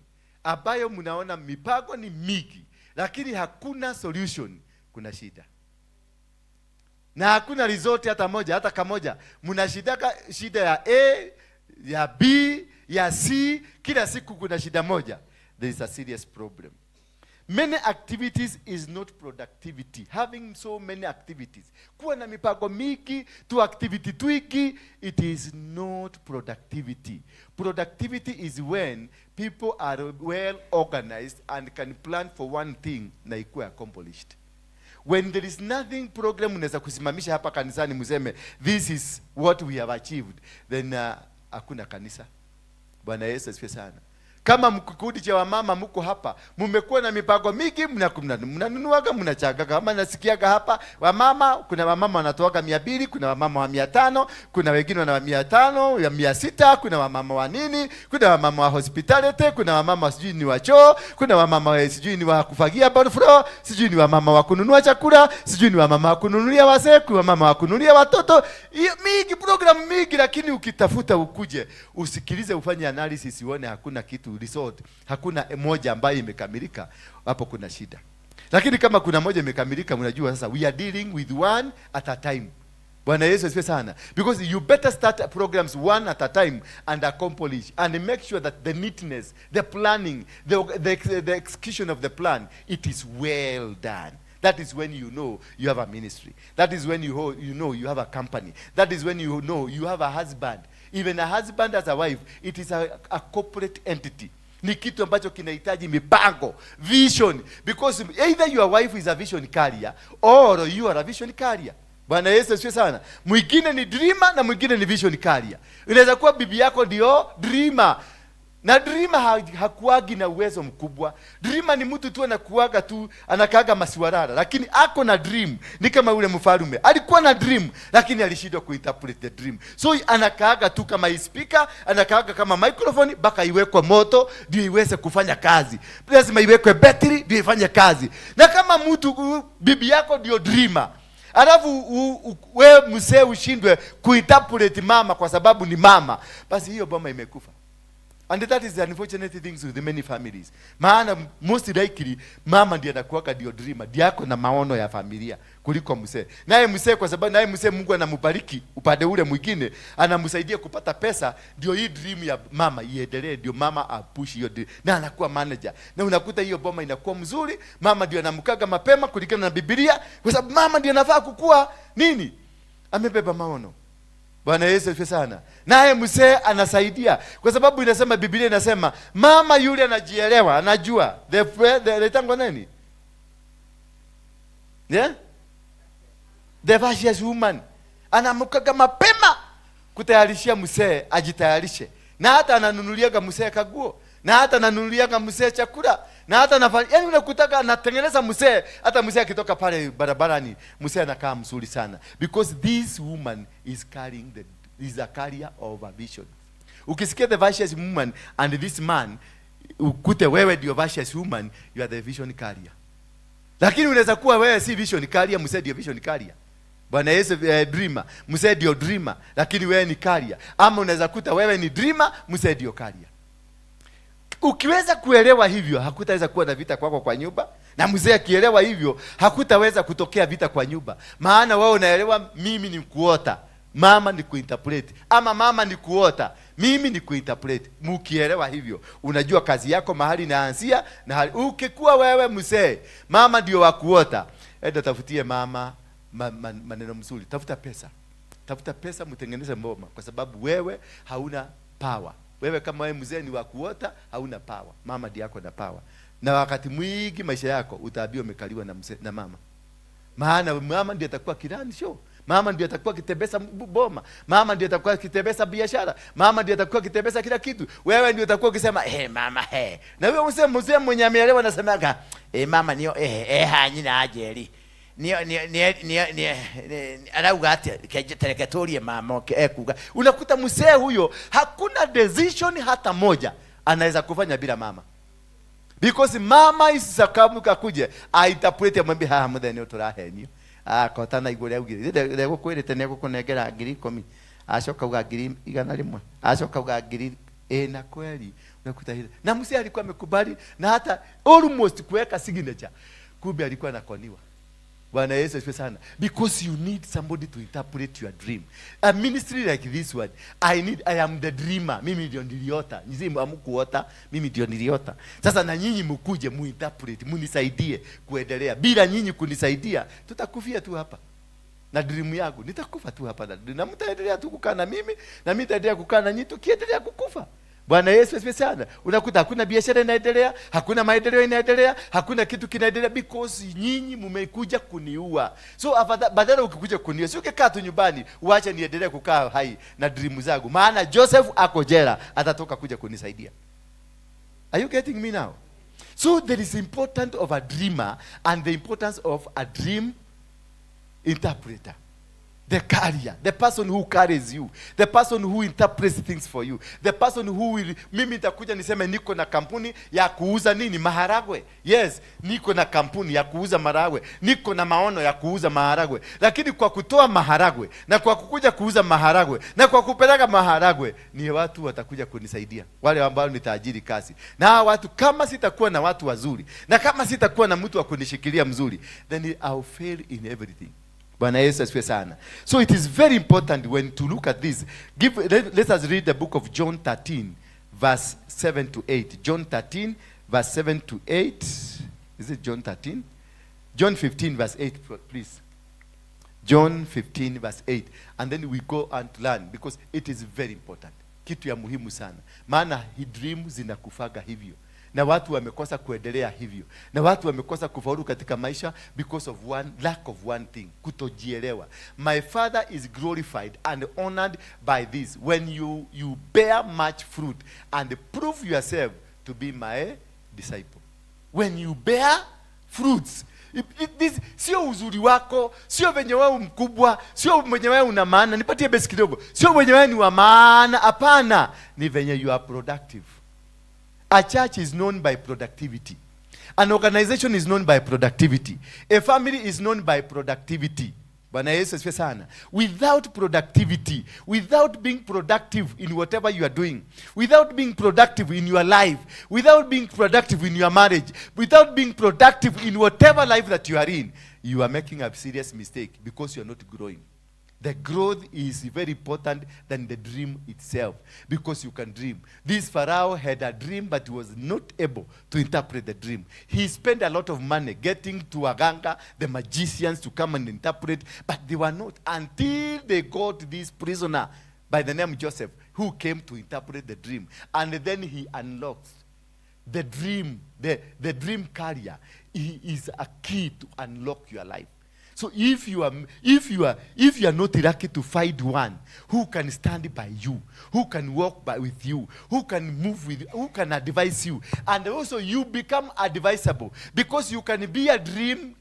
Speaker 2: ambayo mnaona mipango ni mingi lakini hakuna solution, kuna shida na hakuna result hata moja, hata kamoja. Mnashidaka shida ya A, ya B, ya C, kila siku kuna shida moja. There is a serious problem. Many activities is not productivity. Having so many activities, kuwa na mipango mingi tu, activity twingi, it is not productivity. Productivity is when people are well organized and can plan for one thing na ikuwe accomplished. When there is nothing program unaweza kusimamisha hapa kanisani mseme, "This is what we have achieved," then hakuna kanisa. Bwana Yesu asifiwe sana. Kama kikundi cha wamama mko hapa, mmekuwa na mipango mingi, mnanunuaga, mnachangaga. Kama nasikiaga hapa wamama, kuna wamama wanatoaga 200, kuna wamama wa 500, kuna wengine wana 500 ya 600, kuna wamama wa nini, kuna wamama wa hospitality, kuna wamama sijui ni wa choo, kuna wamama wa sijui ni wa kufagia floor, sijui ni wamama wa kununua chakula, sijui ni wamama wa kununulia wazee, kuna wamama wa kununulia watoto. Hiyo mingi, program mingi, lakini ukitafuta ukuje usikilize, ufanye analysis, uone hakuna kitu result, hakuna moja ambayo imekamilika, hapo kuna shida. Lakini kama kuna moja imekamilika, mnajua sasa we are dealing with one at a time. Bwana Yesu asifiwe sana. Because you better start programs one at a time and accomplish and make sure that the neatness, the planning, the execution of the plan, it is well done. That is when you know you have a ministry. That is when you know you have a company. That is when you know you have a husband. Even a husband as a wife, it is a corporate entity. Ni kitu ambacho kinahitaji mipango, vision. Because either your wife is a vision carrier or you are a vision carrier. Bwana Yesu asifiwe sana. Mwingine ni dreamer na mwingine ni vision carrier. Inaweza kuwa bibi yako ndio dreamer. Na dreamer hakuagi na uwezo mkubwa. Dreamer ni mtu tu anakuaga tu, anakaaga masiwarara, lakini ako na dream. Ni kama ule mfalme alikuwa na dream, lakini alishindwa kuinterpret the dream. So anakaaga tu kama hii speaker, anakaaga kama microphone mpaka iwekwe moto ndio iweze kufanya kazi. Lazima iwekwe battery ndio ifanye kazi. Na kama mtu bibi yako ndio dreamer, alafu we mzee ushindwe kuinterpret mama kwa sababu ni mama, basi hiyo boma imekufa. And that is the unfortunate things with many families. Maana most likely mama ndiye anakuwaka ndio dreamer, ndiye ako na maono ya familia kuliko mzee. Naye mzee, kwa sababu naye mzee Mungu anambariki upande ule mwingine, anamsaidia kupata pesa, ndio hii dream ya mama iendelee, ndio mama apush hiyo dream. Na anakuwa manager. Na unakuta hiyo boma inakuwa mzuri, mama ndio anamkaga mapema kulingana na Biblia, kwa sababu mama ndio anafaa kukua nini? Amebeba maono. Bwana Yesu asifiwe sana. Naye mzee anasaidia kwa sababu inasema, Biblia inasema mama yule anajielewa, anajua the inaitangwa nani? Yeah? The virtuous woman anaamkaga mapema kutayarishia mzee ajitayarishe, na hata ananunuliaga mzee kaguo, na hata ananunuliaga mzee chakula, na hata anafanya, yani unakutaka anatengeneza mzee. Hata mzee akitoka pale barabarani, mzee anakaa mzuri sana because this woman is carrying the is a carrier of a vision. Ukisikia the virtuous woman and this man, ukute wewe ndio virtuous woman, you are the vision carrier. Lakini unaweza kuwa wewe si vision carrier, mzee ndio vision carrier. Bwana Yesu, dreamer, mzee ndio dreamer, lakini wewe ni carrier. Ama unaweza kuta wewe ni dreamer, mzee ndio carrier. Ukiweza kuelewa hivyo, hakutaweza kuwa na vita kwako kwa nyumba. Na mzee akielewa hivyo, hakutaweza kutokea vita kwa nyumba, maana wewe unaelewa, mimi ni kuota, mama ni kuinterpret, ama mama ni kuota, mimi ni kuinterpret. Mkielewa hivyo, unajua kazi yako mahali inaanzia na hali. Ukikuwa wewe mzee, mama ndio wa kuota, enda tafutie mama maneno mzuri, tafuta pesa, tafuta pesa, mtengeneze mboma, kwa sababu wewe hauna power. Wewe kama wewe mzee ni wa kuota, hauna power. Mama ndiye ako na power, na wakati mwingi maisha yako utaambiwa umekaliwa na mzee, na mama, maana mama ndiye atakuwa kirani show, mama ndiye atakuwa kitembeza boma, mama ndiye atakuwa kitembeza biashara, mama ndiye atakuwa kitembeza kila kitu. Wewe ndiye utakuwa ukisema, "Hey, mama, hey." Na wewe mzee mwenye ameelewa anasemaga, "Eh, mama nio hanyina ajeri nio nio nio nio nio arauga atia, tereke turie mama ekuga." Unakuta mzee huyo hakuna decision hata moja anaweza kufanya bila mama, because mama isakamu kakuje ainterpret, amwambie, "Haha muthenya turahenio akotana igũrũ augire ndegũkwĩrĩte nĩegũkũnengera 10,000, acoka uga 100,000, acoka uga ngiri ĩna." Kweli unakuta hili na mzee alikuwa amekubali na hata almost kuweka signature, kumbe alikuwa anakoniwa. Bwana Yesu asifiwe sana. Because you need somebody to interpret your dream. A ministry like this one, I am the dreamer. Mimi ndio niliota. Nyinyi hamkuota, mimi ndio niliota. Sasa na nyinyi mkuje muinterpret, munisaidie kuendelea. Bila nyinyi kunisaidia, tutakufia tu hapa. Na dream yangu, nitakufa tu hapa na mtaendelea tu kukaa na mimi, na mimi nitaendelea kukaa na nyinyi tukiendelea kukufa. Bwana Yesu asifiwe sana. Unakuta hakuna biashara inaendelea, hakuna maendeleo inaendelea, hakuna kitu kinaendelea because nyinyi mmekuja kuniua. So badala ukikuja kuniua, si ukikaa tu nyumbani, uache niendelee kukaa hai na dream zangu. Maana Joseph ako jela, atatoka kuja kunisaidia. Are you getting me now? So there is importance of a dreamer and the importance of a dream interpreter. The carrier, the person who carries you, the person who interprets things for you, the person who will. Mimi nitakuja niseme niko na kampuni ya kuuza nini? Maharagwe. Yes, niko na kampuni ya kuuza maharagwe, niko na maono ya kuuza maharagwe. Lakini kwa kutoa maharagwe na kwa kukuja kuuza maharagwe na kwa kupeleka maharagwe, ni watu watakuja kunisaidia, wale ambao nitaajiri kazi na hawa watu. Kama sitakuwa na watu wazuri na kama sitakuwa na mtu wa kunishikilia mzuri, then I'll fail in everything. Bwana Yesu asifiwe sana. So it is very important when to look at this. Let us read the book of John 13 verse 7 to 8. John 13 verse 7 to 8. Is it John 13? John 15 verse 8, please. John 15 verse 8. And then we go and learn because it is very important. Kitu ya muhimu sana. Maana hii dream zinakufaga hivyo. Na watu wamekosa kuendelea hivyo. Na watu wamekosa kufaulu katika maisha because of one lack of one thing, kutojielewa. My Father is glorified and honored by this when you bear much fruit and prove yourself to be my disciple. When you bear fruits. This, sio uzuri wako, sio venye wewe mkubwa, sio mwenye wewe una maana. Nipatie besi kidogo. Sio venye wewe ni wa maana, hapana. Ni venye you are productive. A church is known by productivity. An organization is known by productivity. A family is known by productivity. Bwana Yesu asifiwe sana. Without productivity, without being productive in whatever you are doing, without being productive in your life, without being productive in your marriage, without being productive in whatever life that you are in, you are making a serious mistake because you are not growing. The growth is very important than the dream itself, because you can dream. This Pharaoh had a dream, but he was not able to interpret the dream. He spent a lot of money getting to waganga, the magicians, to come and interpret, but they were not, until they got this prisoner by the name Joseph, who came to interpret the dream. And then he unlocked the dream, the dream carrier. He is a key to unlock your life. So if you are not lucky to find one who can stand by you, who can walk by with you, who can move with you, who can advise you, and also you become advisable, because you can be a dream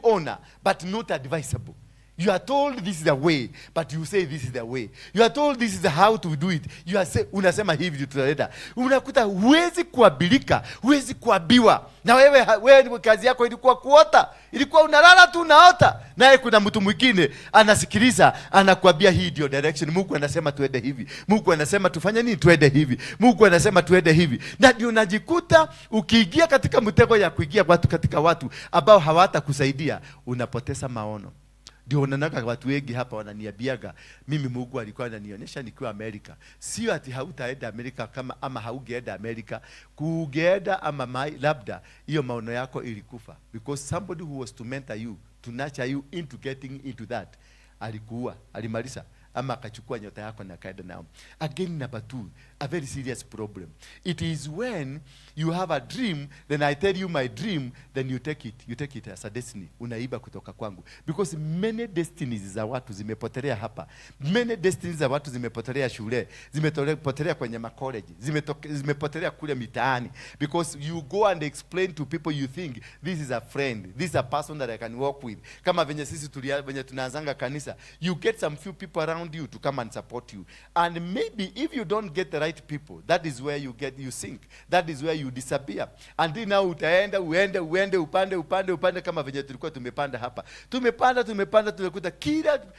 Speaker 2: owner, but not advisable. You are told this is the way, but you say this is the way. You are told this is how to do it. You are say, unasema hivi ndio tutaleta. Unakuta huwezi kuambilika, huwezi kuambiwa. Na wewe kazi yako ilikuwa kuota. Ilikuwa unalala tu unaota. Naye kuna mtu mwingine anasikiliza, anakuambia hii ndio direction. Mungu anasema tuende hivi. Mungu anasema tufanye nini? Tuende hivi. Mungu anasema tuende hivi. Na ndio unajikuta ukiingia katika mtego ya kuingia watu katika watu ambao hawatakusaidia, unapoteza maono. Ndio unaonanga watu wengi hapa wananiambiaga, "Mimi Mungu alikuwa ananionyesha nikiwa Amerika." Sio ati hautaenda Amerika kama ama haugeenda Amerika, kugeenda ama mai, labda hiyo maono yako ilikufa because somebody who was to mentor you, to nurture you into getting into that, alikuua, alimaliza ama akachukua nyota yako na akaenda nayo. Again, number two, a very serious problem. It is when you have a dream, then I tell you my dream, then you take it as a destiny. Unaiba kutoka kwangu. Because many destinies za watu zimepotelea hapa. Many destinies za watu zimepotelea shule, zimepotelea kwenye macollege, zimepotelea kule mitaani. Because you go and explain to people, you think this is a friend, this is a person that I can work with. Kama venye sisi venye tunaanzanga kanisa, you get some few people around you to come and support you. And maybe if you don't get the right people, that is where you sink. That is where you disappear. And then now utaenda uende uende upande upande upande kama venye tulikuwa tumepanda hapa. Tumepanda, tumepanda, tumekuta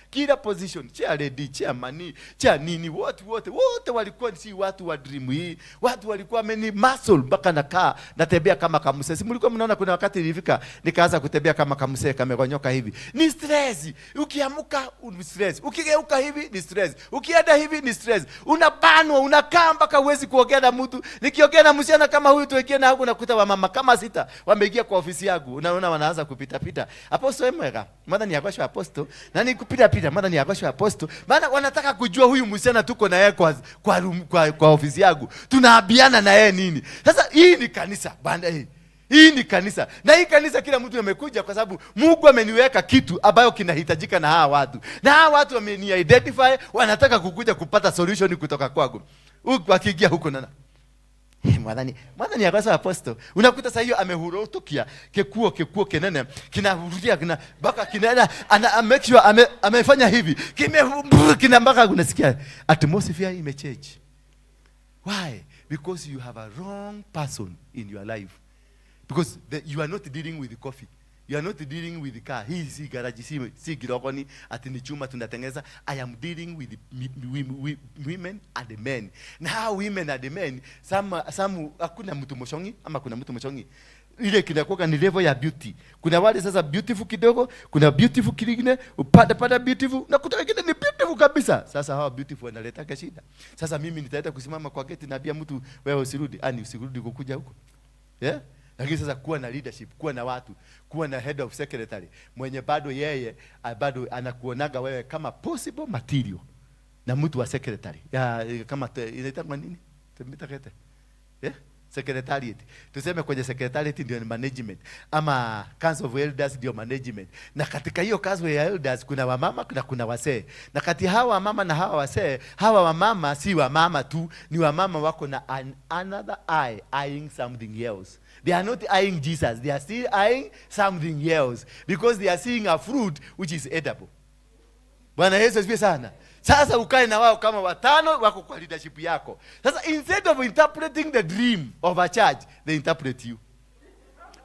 Speaker 2: kila position, chair lady, chairman, chair nini, wote wote wote walikuwa si watu wa dream hii. Watu walikuwa many muscle mpaka nakaa natembea kama kamsee. Si mlikuwa mnaona kuna wakati ilifika nikaanza kutembea kama kamsee kamegonyoka hivi. Ni stress. Ukiamka ni stress. Ukigeuka hivi ni stress. Ukienda hivi ni stress. Unabanwa, unakaa mpaka huwezi kuongea na mtu. Nikiongea na msichana kama huyu tuingie na huku, nakuta wamama kama sita wameingia kwa ofisi yangu. Unaona wanaanza kupita pita. "Apostle mwega. Mother ni apostle apostle. Na ni kupita pita, mother ni apostle apostle." Maana wanataka kujua huyu msichana tuko na yeye kwa ofisi yangu. Tunaambiana na yeye nini? Sasa hii ni kanisa. Banda hii. Hii ni kanisa. Na hii kanisa kila mtu amekuja kwa sababu Mungu ameniweka kitu ambayo kinahitajika na hawa watu. Na hawa watu wameni identify, wanataka kukuja kupata solution kutoka kwangu. Huku akiingia huko nana. Hey, mwathani, mwathani agoca apostle. Unakuta sasa hiyo amehurutukia kikuo kinene kinahurutia kina mpaka kinaenda ana make sure amefanya hivi kime kina mpaka unasikia atmosphere imechange. Why? Because you have a wrong person in your life. Because you are not dealing with coffee. You are not dealing with the car. Hii si garage, si girogoni, ati ni chuma tunatengeneza. I am dealing with women and the men. Na hao women and the men, some hakuna mtu mshongi ama kuna mtu mshongi. Ile kinakuwa ni level ya beauty. Kuna wale sasa beautiful kidogo, kuna beautiful kingine, upande panda beautiful, na kuna wengine ni beautiful kabisa. Sasa hawa beautiful wanaleta shida. Sasa mimi nitaenda kusimama kwa gate naambia mtu, "Wewe usirudi, ani usirudi kukuja huko." Yeah? Lakini sasa kuwa na leadership, kuwa na watu, kuwa na head of secretary mwenye bado yeye bado anakuonaga wewe kama possible material na mtu wa secretary ya, kama inaitwa nini? Tumitakete. Yeah? Secretariat. Tuseme kwenye secretariat ndio ni management ama Council of Elders ndio management. Na katika hiyo Council ya Elders kuna wamama na kuna wasee. Na kati hawa wamama na hawa wasee, hawa wamama si wamama tu, ni wamama wako na another eye eyeing something else. They are not eyeing Jesus, they are still eyeing something else because they are seeing a fruit which is edible. Bwana Yesu asifiwe sana. Sasa ukae na wao kama watano wako kwa leadership yako. Sasa instead of interpreting the dream of a church, they interpret you.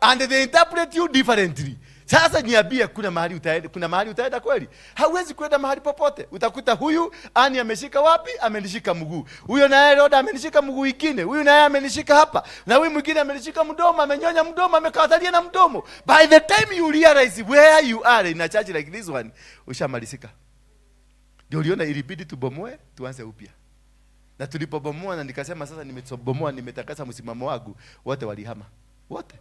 Speaker 2: And they interpret you differently. Sasa niambie, kuna mahali utaenda? Kuna mahali utaenda kweli? Hauwezi kwenda mahali popote. Utakuta huyu ani ameshika wapi? Amenishika mguu. Huyo naye Roda amenishika mguu ingine. Huyu naye amenishika hapa. Na huyu mwingine amenishika mdomo, amenyonya mdomo, amekatalia na mdomo. By the time you realize where you are in a church like this one, ushamalizika. Ndio uliona ilibidi tubomoe, tuanze upya. Na tulipobomoa na nikasema sasa nimebomoa, nimetakasa msimamo wangu, wote walihama. Wote.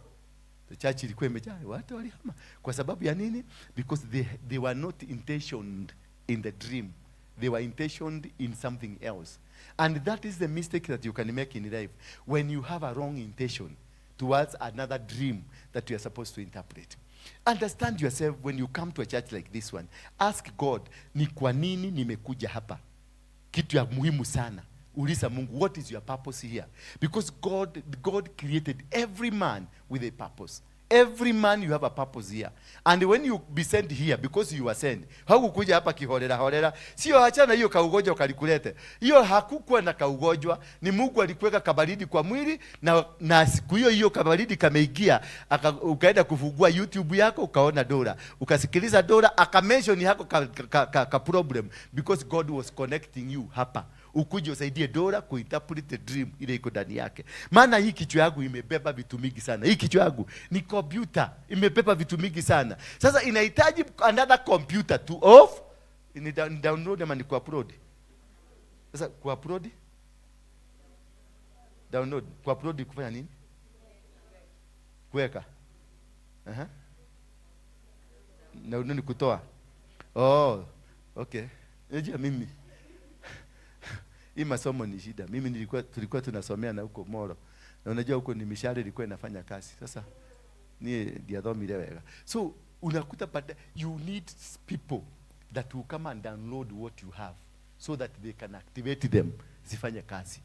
Speaker 2: The church ilikuwa imejaa, watu walihama. Kwa sababu ya nini? Because they were not intentioned in the dream. They were intentioned in something else. And that is the mistake that you can make in life when you have a wrong intention towards another dream that you are supposed to interpret. Understand yourself when you come to a church like this one. Ask God, ni kwa nini nimekuja hapa? Kitu ya muhimu sana, uliza Mungu, what is your purpose here? Because God created every man with a purpose. Every man, you have a purpose here. And when you be sent here, because you are sent, haukukuja hapa kiholela holela. Sio, achana hiyo kaugonjwa kalikulete hiyo. Hakukuwa na kaugonjwa, ni Mungu alikuweka kabaridi kwa mwili, na siku hiyo hiyo kabaridi kameingia, ukaenda kufungua YouTube yako, ukaona Dora, ukasikiliza Dora, akamention yako ka problem, because God was connecting you hapa ukuje usaidie Dora kuinterpret the dream ile iko ndani yake. Maana hii kichwa yangu imebeba vitu mingi sana. Hii kichwa yangu ni computer, imebeba vitu mingi sana. Sasa inahitaji another computer to off ni download ama ni kuupload. Sasa kuupload, download, kuupload kufanya nini? Kuweka. Aha. Na ni kutoa. Oh, okay. Unajua mimi hii masomo ni shida. Mimi tulikuwa tunasomea na huko Moro. Na unajua huko ni mishale ilikuwa inafanya kazi. Sasa ni ndiathomire wega. So unakuta baada you need people that will come and download what you have so that they can activate them zifanye kazi.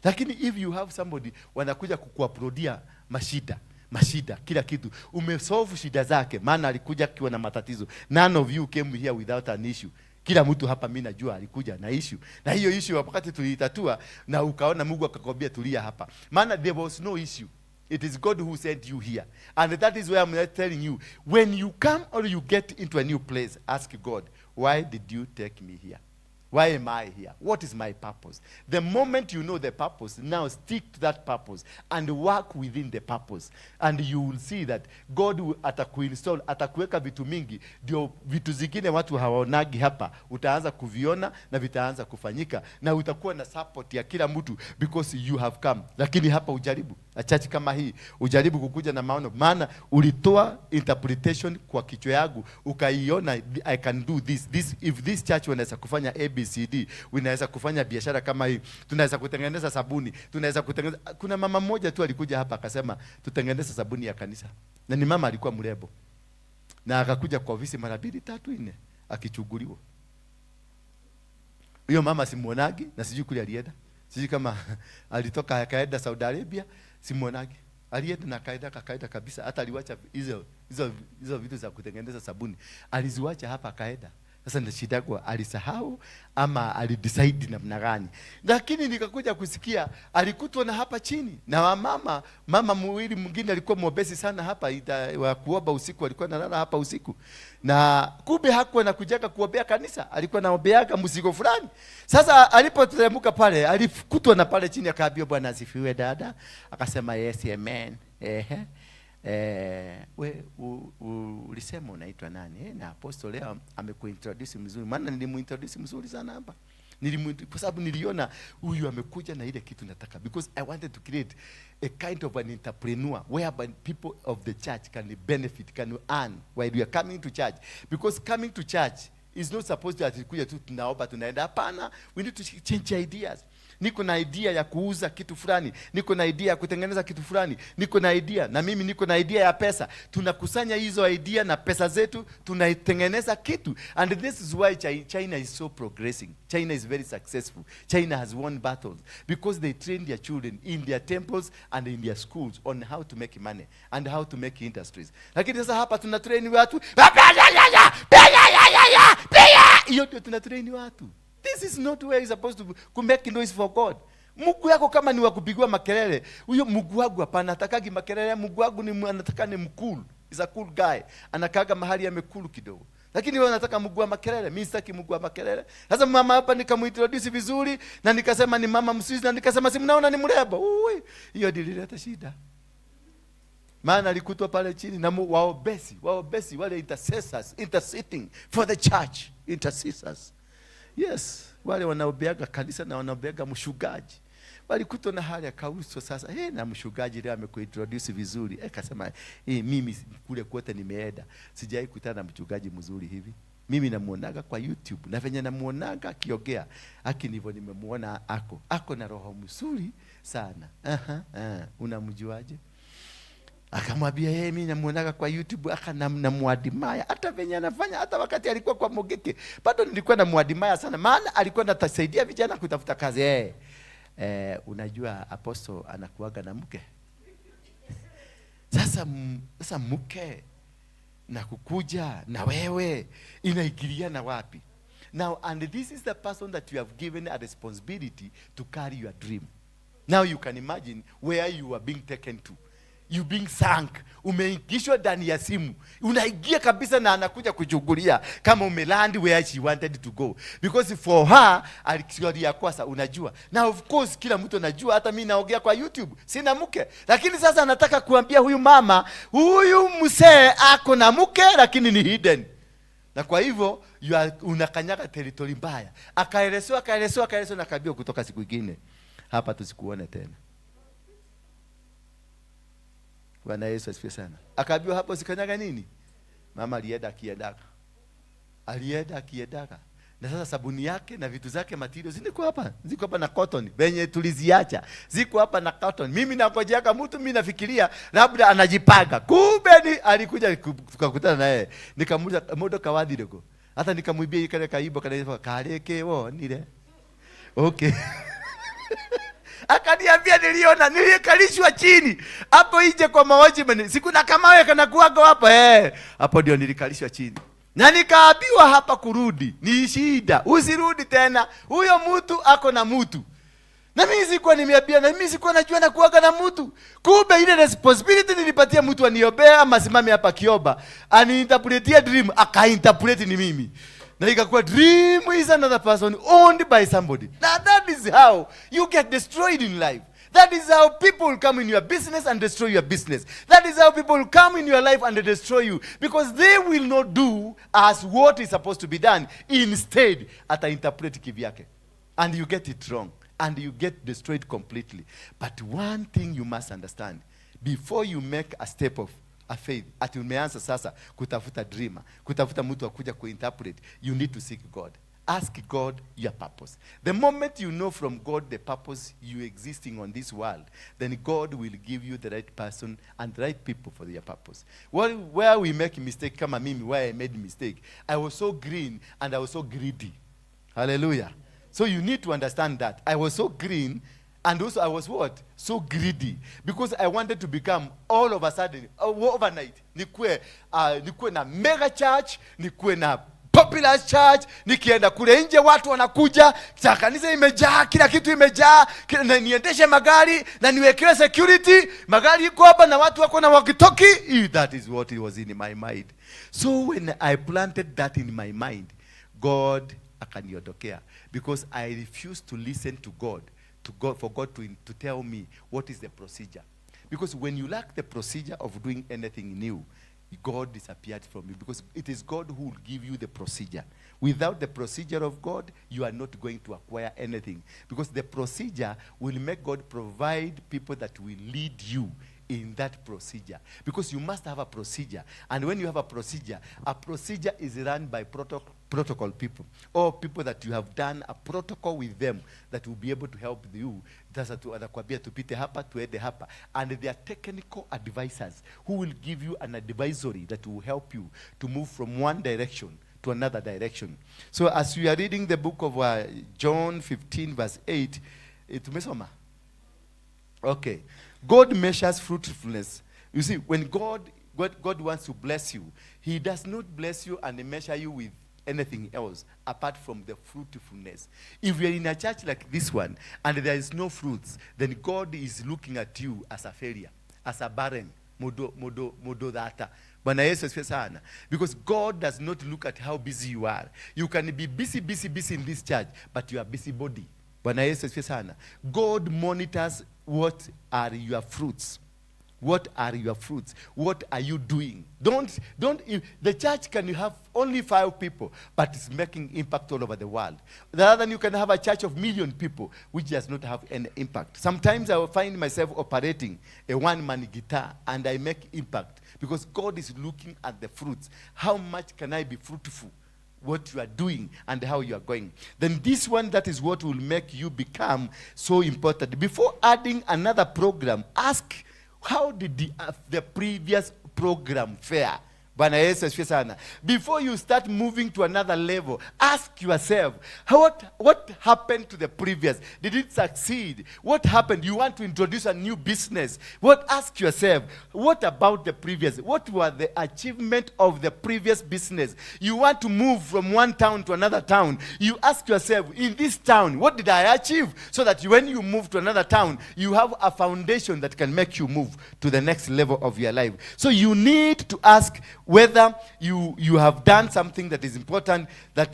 Speaker 2: Lakini if you have somebody wanakuja kukuuploadia mashida, mashida, kila kitu, umesolve shida zake, maana alikuja akiwa na matatizo. None of you came here without an issue. Kila mtu hapa mimi najua alikuja na issue, na hiyo issue wakati tuliitatua na ukaona Mungu akakwambia tulia hapa, maana there was no issue. It is God who sent you here. And that is why I'm telling you, when you come or you get into a new place, ask God, "Why did you take me here? Why am I here? What is my purpose?" The moment you know the purpose, now stick to that purpose and work within the purpose. And you will see that God will atakuinstall, atakuweka vitu mingi, ndio vitu zingine watu hawaonagi hapa, utaanza kuviona na vitaanza kufanyika, na utakuwa na support ya kila mtu because you have come. Lakini hapa ujaribu, a church kama hii, ujaribu kukuja na maono, maana ulitoa interpretation kwa kichwa yangu, ukaiona, I can do this, this. If this church wanaweza kufanya ABCD, unaweza kufanya biashara kama hii, tunaweza kutengeneza sabuni, tunaweza kutengeneza. Kuna mama mmoja tu alikuja hapa akasema tutengeneze sabuni ya kanisa, na ni mama alikuwa mrembo, na akakuja kwa ofisi mara mbili, tatu, nne akichuguliwa. Huyo mama simuonagi na sijui kule alienda, sijui kama alitoka akaenda Saudi Arabia, simuonagi. Alienda na akaenda, akaenda kabisa, hata aliwacha hizo vitu za kutengeneza sabuni aliziwacha hapa akaenda. Sasa ndio shida kwa alisahau ama alidecide namna gani, lakini nikakuja kusikia alikutwa na hapa chini na wamama, mama mwili mwingine alikuwa mwobesi sana hapa wa kuomba usiku, alikuwa analala hapa usiku, na kumbe hakuwa na kujaga kuombea kanisa, alikuwa anaombeaga mzigo fulani. Sasa alipoteremka pale alikutwa na pale chini, akaambiwa, "Bwana asifiwe, dada." Akasema, "Yes, amen." Ehe. We ulisema unaitwa nani? Na apostle leo amekuintroduce mzuri, maana nilimuintroduce mzuri sana hapa. Kwa sababu niliona huyu amekuja na ile kitu nataka, because I wanted to create a kind of an entrepreneur whereby people of the church can benefit, can earn while we are coming to church, because coming to church is not supposed to ati kuja tu tunaomba tunaenda. Hapana, we need to change ideas. Niko na idea ya kuuza kitu fulani, niko na idea ya kutengeneza kitu fulani, niko na idea, na mimi niko na idea ya pesa. Tunakusanya hizo idea na pesa zetu, tunaitengeneza kitu. And this is why China is so progressing. China is very successful. China has won battles because they train their children in their temples and in their schools on how to make money and how to make industries. Lakini sasa hapa tuna train watu, hiyo ndio tuna train watu. This is not where you're supposed to make noise for God. Mungu yako kama ni wa kupigwa makelele, huyo Mungu wangu hapana, atakagi makelele. Mungu wangu ni anataka ni mkuu. He's a cool guy. Anakaga mahali amecool kidogo. Lakini wewe unataka mguu wa makelele, mimi sitaki mguu wa makelele. Sasa mama hapa nikamuintroduce vizuri na nikasema ni mama Mswizi na nikasema si mnaona ni mrembo. Ui, hiyo nilileta shida. Maana alikutwa pale chini na waombezi wale intercessors, interceding for the church, intercessors. Yes, wale wanaombeaga kanisa na wanaombeaga mchungaji. Walikutwa na hali ya kauso sasa. Hey, na mchungaji leo amekuintroduce vizuri. Eh, kasema, "Eh, mimi kule kote nimeenda. Sijawahi kutana na mchungaji mzuri hivi. Mimi namuonaga kwa YouTube na venye namuonaga akiongea, aki ndivyo nimemuona ako. Ako na roho mzuri sana." Aha, unamjuaje? Akamwambia yeye, mimi namuonaga kwa YouTube, aka namuadmire hata venye anafanya, hata wakati alikuwa kwa Mungiki bado nilikuwa namuadmire sana, maana alikuwa anatasaidia vijana kutafuta kazi. Unajua apostle anakuaga na mke. Sasa mke na kukuja na wewe inaingiliana wapi? Now, and this is the person that you have given a responsibility to carry your dream. Now you can imagine where you are being taken to. You being sunk. Umeingishwa ndani ya simu. Unaingia kabisa na anakuja kuchungulia kama umeland where she wanted to go. Because for her, alikuwa ya kwanza unajua. Na of course kila mtu anajua, hata mimi naongea kwa YouTube, sina mke. Lakini sasa anataka kuambia huyu mama, huyu mzee ako na mke lakini ni hidden. Na kwa hivyo you are, unakanyaga territory mbaya. Akaelezewa, akaelezewa, akaelezewa na akaambiwa kutoka siku ingine hapa tusikuone tena. Bwana Yesu asifiwe sana. Akaambiwa hapo usikanyaga nini? Mama alienda akiendaga. Alienda akiendaga. Na sasa sabuni yake na vitu zake materials ziko hapa. Ziko hapa na cotton. Venye tuliziacha. Ziko hapa na cotton. Mimi nangojeaga mtu, mimi nafikiria labda anajipanga. Kumbe ni alikuja tukakutana naye. Nikamuuliza modo kawathireko. Hata nikamwibia kale kaibo kale kareke wonire. Okay. Akaniambia niliona, nilikalishwa chini hapo nje kwa mawatchman. Siku na kama wewe kana kuaga hapa eh. Hapo ndio nilikalishwa chini. Na nikaambiwa hapa kurudi ni shida. Usirudi tena. Huyo mtu ako na mtu. Na mimi sikuwa nimeambia, na mimi sikuwa najua na kuaga na mtu. Kumbe ile responsibility nilipatia mtu aniombea ama simame hapa kiomba, aniinterpretie dream, akainterpret ni mimi. Na ikakuwa dream is another person owned by somebody. Now that is how you get destroyed in life. That is how people come in your business and destroy your business. That is how people come in your life and destroy you. Because they will not do as what is supposed to be done. Instead, ata interpret kivyake. And you get it wrong. And you get destroyed completely. But one thing you must understand. Before you make a step of a faith, ati umeanza sasa kutafuta dreamer, kutafuta mtu akuja kuinterpret, you need to seek God. Ask God your purpose. The moment you know from God the purpose you existing on this world, then God will give you the right person and the right people for your purpose. Where we make mistake, kama mimi, where I made mistake, I was so green and I was so greedy. Hallelujah. So you need to understand that. I was so green and also I was what? So greedy. Because I wanted to become all of a sudden, overnight, nikuwe na mega church, nikuwe na popular church, nikienda kule nje watu wanakuja, cha kanisa imejaa, kila kitu imejaa, na niendeshe magari na niwekewe security, magari iko hapa na watu wako na walkie-talkie. That is what it was in my mind. So when I planted that in my mind, God akaniondokea because I refused to listen to God, to God for God to tell me what is the procedure. Because when you lack the procedure of doing anything new, God disappeared from you, because it is God who will give you the procedure. Without the procedure of God, you are not going to acquire anything. Because the procedure will make God provide people that will lead you in that procedure. Because you must have a procedure. And when you have a procedure is run by protocol people, or people that you have done a protocol with them that will be able to help you. Sasa tu anakuambia tupite hapa, tuende hapa. And they are technical advisors who will give you an advisory that will help you to move from one direction to another direction. So as we are reading the book of John 15 verse 8, tumesoma? Okay. God measures fruitfulness. You see, when God wants to bless you, he does not bless you and measure you with anything else apart from the fruitfulness. If you are in a church like this one and there is no fruits, then God is looking at you as a failure, as a barren. Mundu mundu mundu thata. Bwana Yesu asifiwe sana. Because God does not look at how busy you are. You can be busy, busy, busy in this church, but you are busy body. Bwana Yesu asifiwe sana. God monitors what are your fruits. What are your fruits? What are you doing? Don't, if the church can have only five people, but it's making impact all over the world. Rather than you can have a church of million people, which does not have any impact. Sometimes I will find myself operating a one-man guitar, and I make impact because God is looking at the fruits. How much can I be fruitful? What you are doing and how you are going. Then this one, that is what will make you become so important. Before adding another program, ask, how did the previous program fare? Bwana Yesu asifiwe sana. Before you start moving to another level, ask yourself, what happened to the previous? Did it succeed? What happened? You want to introduce a new business. What? Ask yourself, what about the previous? What were the achievement of the previous business? You want to move from one town to another town. You ask yourself, in this town, what did I achieve? So that when you move to another town, you have a foundation that can make you move to the next level of your life. So you need to ask whether you have done something that is important, that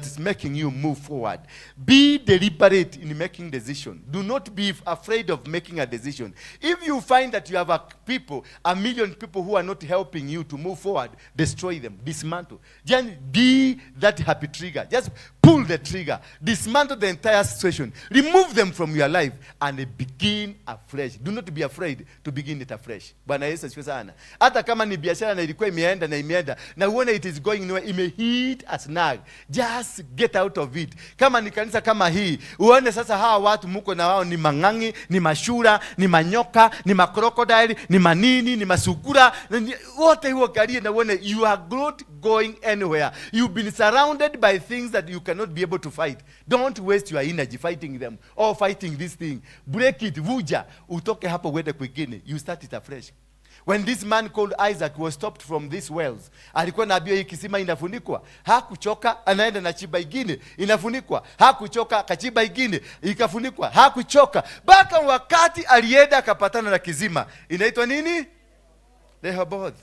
Speaker 2: is making you move forward. Be deliberate in making decision. Do not be afraid of making a decision. If you find that you have a million people who are not helping you to move forward, destroy them, dismantle. Just be that happy trigger. Just pull the trigger, dismantle the entire situation, remove them from your life, and begin afresh. Do not be afraid to begin it afresh. Bwana Yesu asifiwe sana. Hata kama ni biashara na ilikuwa imeenda na imeenda na uone it is going nowhere, ime hit a snag, just get out of it. Kama ni kanisa kama hii, uone sasa hawa watu muko na wao ni mang'ang'i, ni mashura, ni manyoka, ni macrocodile, ni manini, ni masugura, wote huo galie na uone you are not going anywhere. You've been surrounded by things that you cannot be able to fight. Don't waste your energy fighting them or fighting this thing. Break it, vuja, utoke hapo uende kwingine. You start it afresh. When this man called Isaac was stopped from these wells, alikuwa naambiwa hii kisima inafunikwa. Hakuchoka, anaenda na chimba ingine, inafunikwa. Hakuchoka, akachimba ingine, ikafunikwa. Hakuchoka. Mpaka wakati alienda akapatana na kisima. Inaitwa nini? Rehoboth.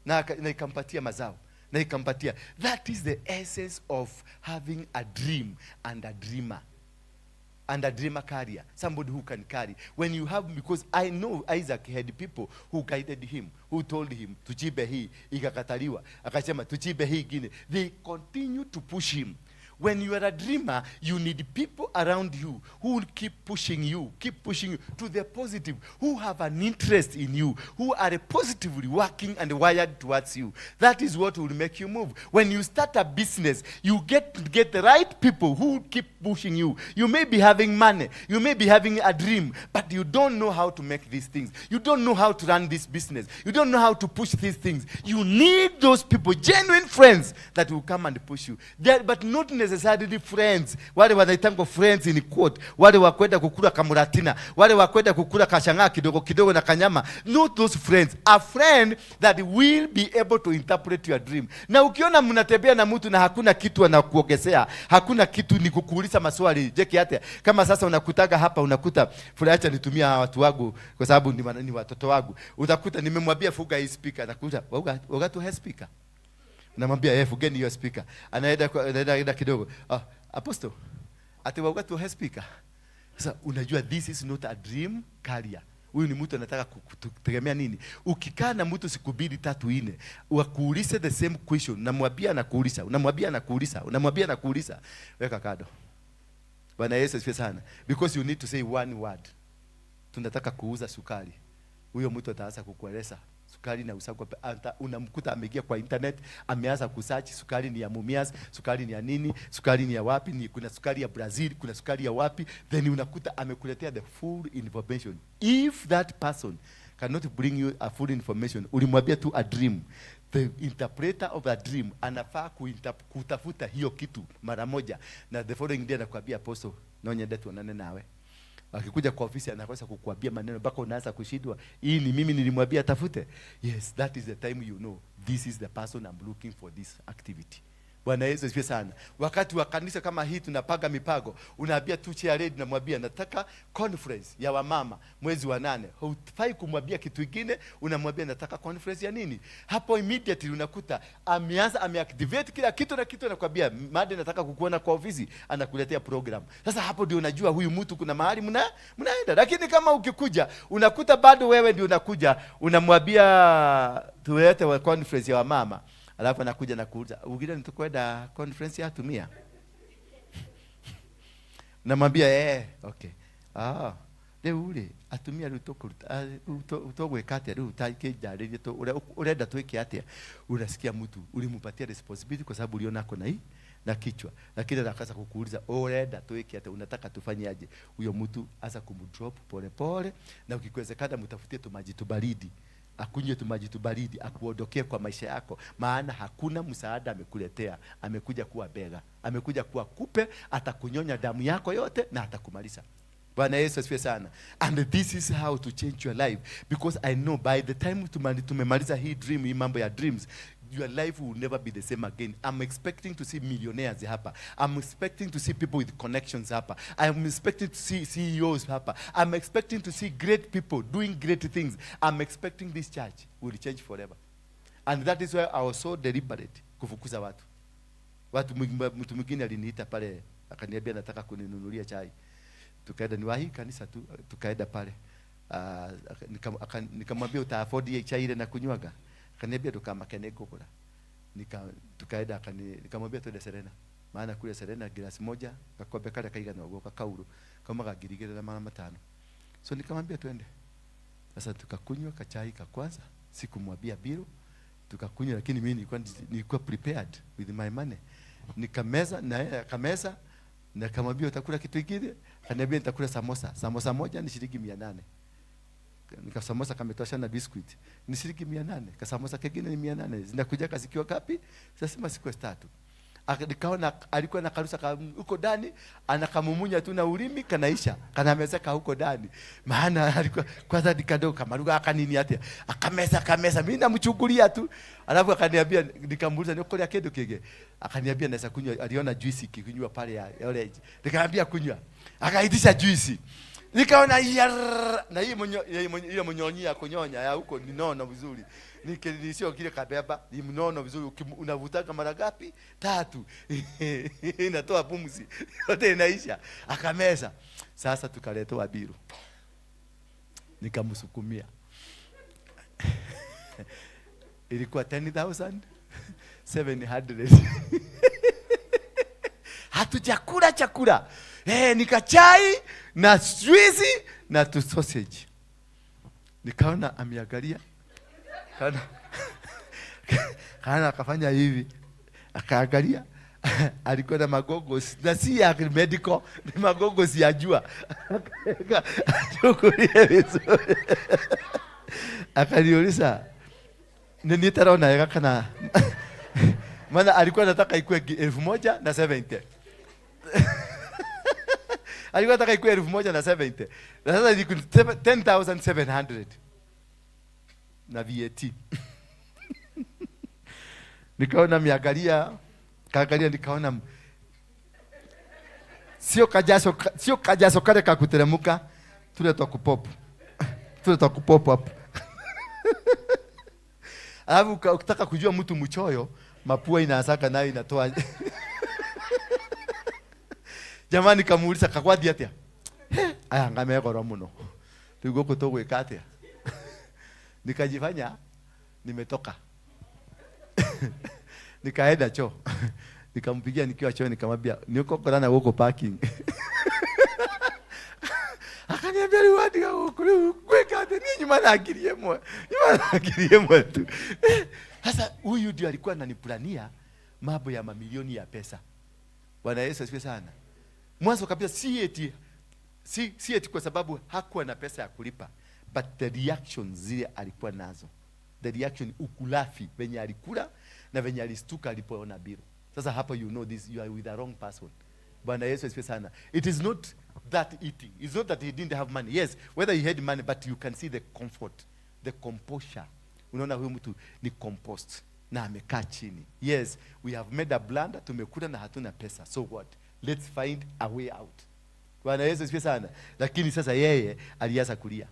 Speaker 2: Na ikampatia mazao. Na ikampatia. That is the essence of having a dream and a dreamer. And a dreamer carrier, somebody who can carry. When you have, because I know Isaac had people who guided him, who told him, tuchimbe hii, ikakataliwa. Akasema, tuchimbe hii ingine. They continue to push him. When you are a dreamer, you need people around you who will keep pushing you to the positive, who have an interest in you, who are positively working and wired towards you. That is what will make you move. When you start a business, you get to get the right people who will keep pushing you. You may be having money, you may be having a dream, but you don't know how to make these things. You don't know how to run this business. You don't know how to push these things. You need those people, genuine friends, that will come and push you. They're, but not necessarily friends wale wanaitangwa friends in quote, wale wa kwenda kukula kamuratina, wale wa kwenda kukula kachang'aa kidogo kidogo na kanyama. Not those friends. A friend that will be able to interpret your dream. Na ukiona mnatembea na mtu na hakuna kitu anakuongezea, hakuna kitu, ni kukuuliza maswali jeki hata kama sasa unakutaga hapa, unakuta fulani, acha nitumia hawa watu wangu kwa sababu ni watoto wangu. Utakuta nimemwambia fuga hii speaker, nakuta wauga tu he speaker, namwambia, "Eh, fugeni hiyo speaker." Anaenda kidogo, "Ah, apostle, ati wauga tu he speaker." Sasa unajua this is not a dream carrier. Huyu ni mtu anataka kutegemea nini? Ukikaa na mtu siku mbili, tatu, nne, wakuulize the same question, namwambia anakuuliza, unamwambia anakuuliza, unamwambia anakuuliza, weka kando. Bwana Yesu asifiwe sana. Because you need to say one word. Tunataka kuuza sukari. Huyo mtu ataanza kukueleza sukari na usagwa, unamkuta ameingia kwa internet, ameanza kusearch sukari ni ya Mumias, sukari ni ya nini, sukari ni ya wapi, ni kuna sukari ya Brazil, kuna sukari ya wapi, then unakuta amekuletea the full information. If that person cannot bring you a full information, ulimwambia tu a dream, the interpreter of a dream anafaa kutafuta hiyo kitu mara moja, na the following day anakuambia, "Apostle, no nyende tuonane nawe." Akikuja kwa ofisi anakosa kukuambia maneno mpaka unaanza kushindwa, hii ni mimi nilimwambia tafute? Yes, that is the time you know this is the person I'm looking for this activity. Bwana Yesu asifiwe sana. Wakati wa kanisa kama hii tunapanga mipango, unaambia tu chair lady, namwambia nataka conference ya wamama mwezi wa 8. Hufai kumwambia kitu kingine, unamwambia nataka conference ya nini? Hapo immediately unakuta ameanza, ameactivate kila kitu na kitu, anakuambia Made, nataka kukuona kwa ofisi, anakuletea program. Sasa hapo ndio unajua huyu mtu kuna mahali mnaenda. Lakini kama ukikuja unakuta bado wewe ndio unakuja unamwambia tulete wa conference ya wamama, alafu anakuja na kuuliza ugire nitukwenda conference ya atumia, namwambia okay, riu ri atumia riu tukuruta tugwika atia riu utakĩnjarĩrie ũrenda twĩke atia. Unasikia mtu ulimpatia responsibility kwa sababu uliona ako na hii na kichwa, lakini anakaza kukuuliza urenda twĩke atia, unataka tufanye aje. Huyo mtu asa kumdrop pole pole, na ukiwezekana mtafutie tumaji tubaridi akunywe tumaji tubaridi akuondokee kwa maisha yako, maana hakuna msaada amekuletea. Amekuja kuwa bega, amekuja kuwa kupe, atakunyonya damu yako yote na atakumaliza. Bwana Yesu asifiwe sana. And this is how to change your life, because I know by the time tumemaliza hii dream, hii mambo ya dreams, your life will never be the same again. I'm expecting to see millionaires hapa. I'm expecting to see people with connections hapa. I'm expecting to see CEOs hapa. I'm expecting to see great people doing great things. I'm expecting this church will change forever. And that is why I was so deliberate kufukuza watu. Mtu mwingine aliniita pale akaniambia nataka kuninunulia chai. Tukaenda, ni wahi kanisa tu, tukaenda pale. Nikamwambia uta afford hii chai ile na kunywaga? Akaniambia tukamake nĩngũgũra. Tukaenda, nikamwambia twende Serena. Maana kule Serena glasi moja gakombe karĩa kaigana ũguo kakauru kaumaga 2500. So nikamwambia twende. Sasa tukakunywa kachai ka kwanza, sikumwambia bill, tukakunywa, lakini mimi nilikuwa prepared with my money. Nikameza na yeye akameza, nikamwambia utakula kitu kingine? Akaniambia nitakula samosa. Samosa moja ni shilingi 800. Nikasamosa kametosha na biscuit ni shilingi 800. Kasamosa kingine ni 800. Zinakuja zikiwa ngapi? Sasa siku 3. Nikaona alikuwa na karusa huko ndani, anakamumunya tu na ulimi kanaisha, kanamezeka huko ndani. Maana alikuwa kwanza ni kadogo kamaruga akanini atia. Akameza akameza, mimi namchukulia tu. Alafu akaniambia, nikamuuliza ni kulia kitu kige. Akaniambia naweza kunywa, aliona juice ikikunywa pale ya orange. Nikamwambia kunywa. Akaitisha juice. Nikaona na hii hiyo mnyonyi ya kunyonya ya huko ni nono vizuri. Sio kile kabeba, ni mnono vizuri, unavutaka mara ngapi? 3. Inatoa pumzi. Yote inaisha. Akameza. Sasa tukaletewa biru. Nikamsukumia. Ilikuwa 10,700. Hatujakula chakula. Nikachai na juice na tu sausage. Nikaona ameangalia. Kana akafanya hivi. Akaangalia. Alikuwa na magogos. Na si ya medical, ni magogos ya jua. Akachukulia vizuri. Akaniuliza, nini nitaona wega kana? Maana alikuwa anataka ikuwe 1070. Alikuwa anataka ikuwe 1070. Na sasa ilikuwa 10,700. Na VAT. Nikaona miangalia, kaangalia nikaona sio kajaso kale ka kuteremka, tule twa kupop. Tule twa kupop hapo. Alafu ukitaka kujua mtu mchoyo, mapua inaasaka nayo inatoa. Jamani kamuuliza kagwathi atia? He, aya ngame goro muno. Riu guku tugwika atia? Nikajifanya nimetoka. Nikaenda choo. Nikampigia nikiwa choo nikamwambia niko korana huko parking. Akaniambia riu andiga guku riu gwika atia? Ni nyuma na ngiri ĩmwe. Nyuma na ngiri ĩmwe tu. Sasa huyu ndio alikuwa ananiplania mambo ya mamilioni ya pesa. Bwana Yesu asifiwe sana. Mwanzo kabisa si eti kwa sababu hakuwa na pesa ya kulipa, but the reaction zile alikuwa nazo. The reaction, ukulafi venye alikula na venye alistuka alipoona biro. Sasa hapo you know this, you are with the wrong person. Bwana Yesu asifiwe sana. It is not that eating. It's not that he didn't have money. Yes, whether he had money, but you can see the comfort, the composure. Unaona huyu mtu ni composed. Na amekaa chini. Yes, we have made a blunder, tumekula na hatuna pesa. So what? Let's find a way out. Bwana Yesu asifiwe sana. Lakini sasa yeye alianza kulia,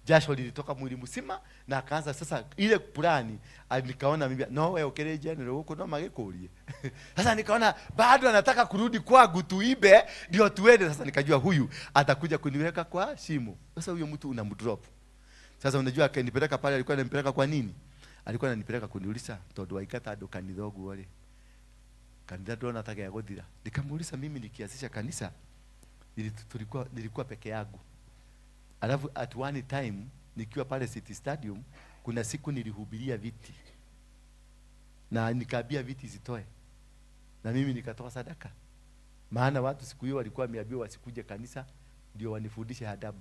Speaker 2: jasho lilitoka mwili mzima, na akaanza sasa ile plani. Nikaona mimi no we ukire general huko no magikurie. Sasa nikaona bado anataka kurudi kwangu tuibe ndio tuende. Sasa nikajua huyu atakuja kuniweka kwa shimo. Sasa huyo mtu unamdrop. Sasa unajua akanipeleka pale, alikuwa ananipeleka kwa nini? Alikuwa ananipeleka kuniuliza, tondu waikata andu kanitha ũguo rĩ, kanitha ndona ta gĩgũthira. Nikamuuliza, mimi nikianzisha kanisa nilikuwa peke yangu. Alafu at one time nikiwa pale City Stadium, kuna siku nilihubiria viti na nikaambia viti zitoe, na mimi nikatoa sadaka, maana watu siku hiyo walikuwa wameambiwa wasikuje kanisa ndio wanifundishe adabu.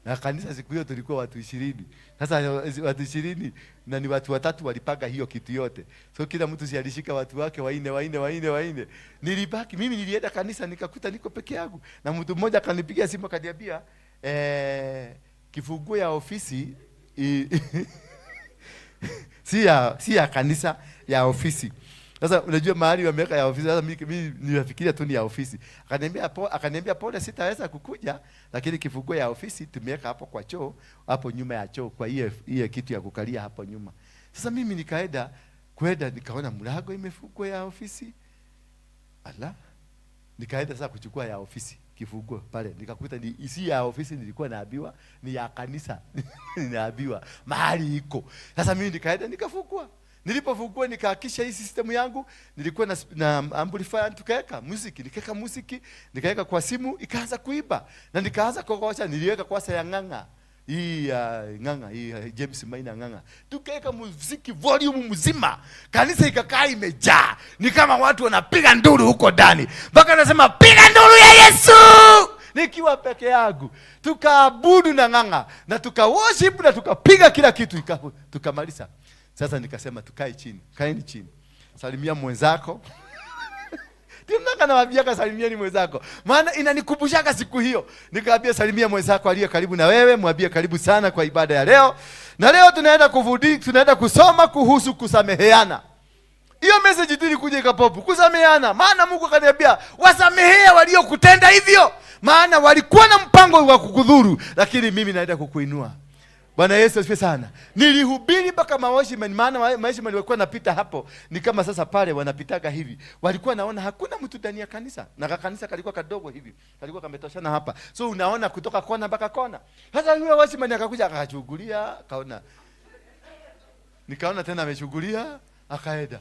Speaker 2: Na kanisa siku hiyo tulikuwa watu 20. Sasa watu 20 na ni watu watatu walipanga hiyo kitu yote. So kila mtu si alishika watu wake waine, waine, waine, waine. Nilibaki mimi, nilienda kanisa nikakuta niko peke yangu, na mtu mmoja akanipigia simu akaniambia, kifunguo ya ofisi si ya kanisa, ya ofisi. Sasa unajua mahali wameweka ya ofisi. Sasa mimi nilifikiria tu ni ya ofisi. Akaniambia, "Pole, sitaweza kukuja, lakini kifunguo ya ofisi tumeweka hapo kwa choo, hapo nyuma ya choo, kwa hiyo kitu ya kukalia hapo nyuma." Sasa mimi nikaenda kwenda nikaona mlango imefungwa ya ofisi. Ala. Nikaenda sasa kuchukua ya ofisi kifunguo pale, nikakuta ni isi ya ofisi nilikuwa naambiwa, ni ya kanisa ninaambiwa mahali iko. Sasa mimi nikaenda nikafungua. Nilipofungua nikahakisha hii system yangu, nilikuwa na amplifier, tukaweka muziki, nikaweka muziki, nikaweka kwa simu, ikaanza kuimba na nikaanza kogosha, niliweka kwa ya Ng'ang'a. Hii Ng'ang'a hii, James Maina Ng'ang'a. Tukaweka muziki volume mzima. Kanisa ikakaa imejaa. Ni kama watu wanapiga nduru huko ndani. Mpaka nasema, "Piga nduru ya Yesu!" Nikiwa peke yangu. Tukaabudu na Ng'ang'a na tuka worship na tukapiga kila kitu, tukamaliza. Sasa nikasema tukae chini. Kaeni chini. Salimia mwenzako. Ndio nawaambiaga salimieni mwenzako. Maana inanikumbushaka siku hiyo. Nikaambia, salimia mwenzako aliye karibu na wewe, mwambie karibu sana kwa ibada ya leo. Na leo tunaenda kusoma kuhusu kusameheana. Hiyo message tu ilikuja ikapop, kusameheana. Maana Mungu akaniambia, wasamehea waliokutenda hivyo. Maana walikuwa na mpango wa kukudhuru, lakini mimi naenda kukuinua. Bwana Yesu asifiwe sana. Nilihubiri mpaka mawatchman, maana mawatchman walikuwa napita hapo, ni kama sasa pale wanapitaga hivi. Walikuwa naona hakuna mtu ndani ya kanisa. Na kanisa kalikuwa kadogo hivi. Kalikuwa kametoshana hapa. So unaona kutoka kona mpaka kona. Sasa yule watchman akakuja akachungulia, akaona. Nikaona tena amechungulia, akaenda.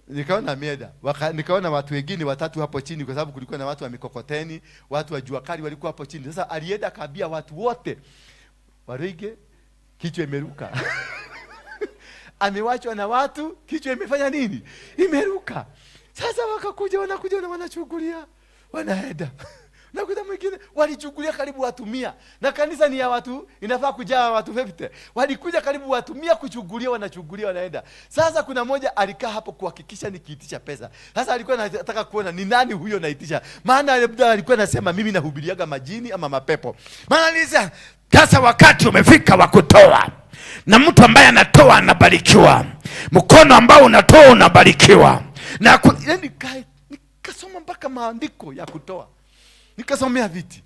Speaker 2: Nikaona ameenda. Nikaona watu wengine watatu hapo chini, kwa sababu kulikuwa na watu wa mikokoteni, watu wa jua kali walikuwa hapo chini. Sasa alienda akaambia watu wote, "Waruinge kichwa imeruka. Amewachwa na watu, kichwa imefanya nini? Imeruka." Sasa wakakuja, wanakuja na wanachungulia, wanaenda. Nakuta mwingine walichungulia karibu watu 100, na kanisa ni ya watu inafaa kujaa watu 50. Walikuja karibu watu 100 kuchungulia, wanachungulia, wanaenda. Sasa kuna mmoja alikaa hapo kuhakikisha nikiitisha pesa. Sasa alikuwa anataka kuona ni nani huyo naitisha. Maana labda alikuwa anasema mimi nahubiriaga majini ama mapepo. Maana nilisa
Speaker 1: Sasa wakati umefika wa kutoa, na mtu ambaye anatoa anabarikiwa. Mkono ambao unatoa unabarikiwa.
Speaker 2: Yaani nikasoma mpaka maandiko ya kutoa, nikasomea viti.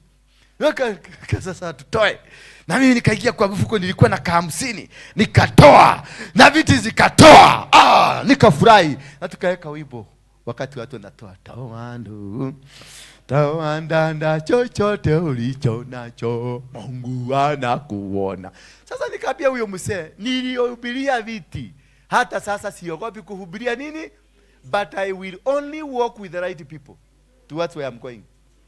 Speaker 2: Sasa tutoe, na mimi nikaingia kwa mfuko, nilikuwa na 50, nikatoa na viti zikatoa. Ah, nikafurahi na tukaweka wimbo wakati watu wanatoa, "Toa ndugu, toa ndanda, chochote ulicho nacho, Mungu anakuona." Sasa nikaambia huyo mzee, nilihubiria viti, hata sasa siogopi kuhubiria nini, but I will only walk with the right people towards where I'm going.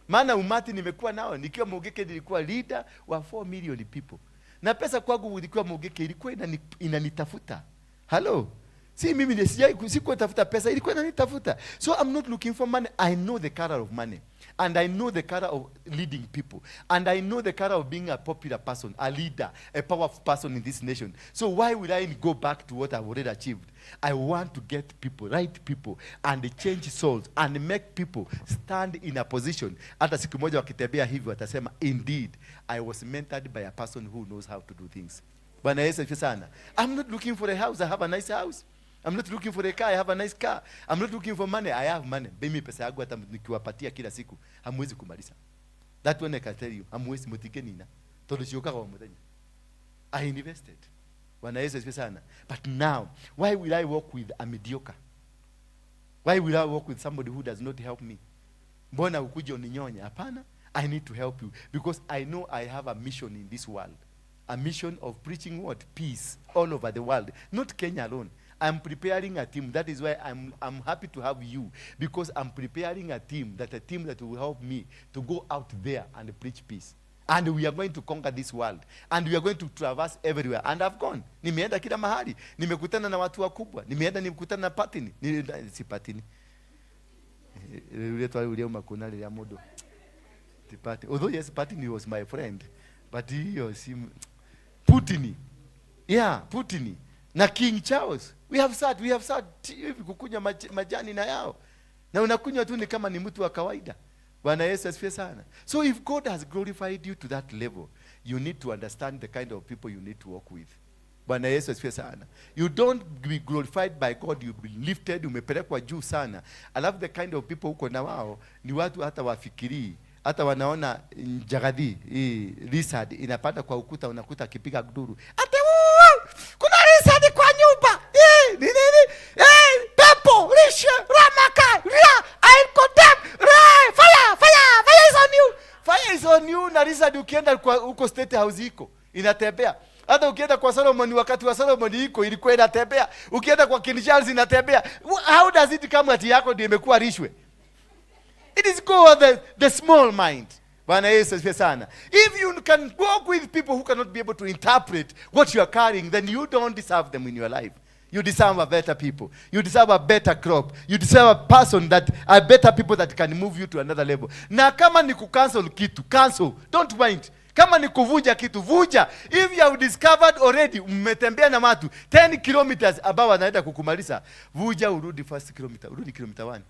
Speaker 2: Maana umati nimekuwa nao nikiwa Mugeke, nilikuwa leader wa 4 million people, na pesa kwangu nikiwa Mugeke ilikuwa inanitafuta. Hello, si mimi ndiye sikuwa tafuta pesa, ilikuwa inanitafuta. So I'm not looking for money. I know the color of money, and I know the color of leading people, and I know the color of being a popular person, a leader, a powerful person in this nation. So why would I go back to what I've already achieved? I want to get people, right people, and change souls and make people stand in a position hata siku moja wakitembea hivi watasema, "Indeed, I was mentored by a person who knows how to do things." Bwana Yesu asifiwe sana. I'm not looking for a house, I have a nice house. I'm not looking for a car, I have a nice car. I'm not looking for money, I have money. Mimi pesa yangu hata nikiwapatia kila siku hamwezi kumaliza. That one I can tell you, hamwezi, mutingenina tondu ciukaga o muthenya. I invested. Bwana Yesu asifiwe sana. But now, why will I work with a mediocre? Why will I work with somebody who does not help me? Mbona ukuje uninyonya? Hapana. I need to help you because I know I have a mission in this world. A mission of preaching what? Peace all over the world. Not Kenya alone. I'm preparing a team. That is why I'm happy to have you, because I'm preparing a team that will help me to go out there and preach peace. And we are going to conquer this world. And we are going to traverse everywhere. And I've gone. Nimeenda kila mahali. Nimekutana na watu wakubwa. Nimeenda nimekutana na Patini. Si Patini. Yule twari uma kuna rĩrĩa mũndũ ti Patini. Although yes, Patini was my friend. But hiyo si Putin. Yeah, Putin. Na King Charles. We have sat hivi kukunywa majani na yao. Na unakunywa tu ni kama ni mtu wa kawaida. Bwana Yesu asifiwe sana. So if God has glorified you to that level, you need to understand the kind of people you need to work with. Bwana Yesu asifiwe sana. You don't be glorified by God, you be lifted, umepelekwa juu sana. Alafu the kind of people uko na wao ni watu hata wafikirii, hata wanaona njagathi hii lizard inapanda kwa ukuta, unakuta akipiga nduru. Ate wuu, kuna lizard kwa nyumba. Eh, ni nini? Eh, pepo, rishe, ramaka, ria, I condemn, ria, fire, fire, fire is on you. Fire is on you. Na lizard ukienda kwa huko State House iko inatembea. Hata ukienda kwa Solomon, wakati wa Solomon iko ilikuwa inatembea. Ukienda kwa King Charles inatembea. How does it come ati yako ndio imekuwa rishwe? It is called the small mind. Bwana Yesu asifiwe sana. If you can walk with people who cannot be able to interpret what you are carrying, then you don't deserve them in your life. You deserve a better people. You deserve a better crop. You deserve a person that a better people that can move you to another level. Na kama ni kucancel kitu, cancel. Don't mind. Kama ni kuvunja kitu, vunja. If you have discovered already, mmetembea na watu 10 kilometers ambao wanaenda kukumaliza, vunja urudi first kilometer, urudi kilometer 1.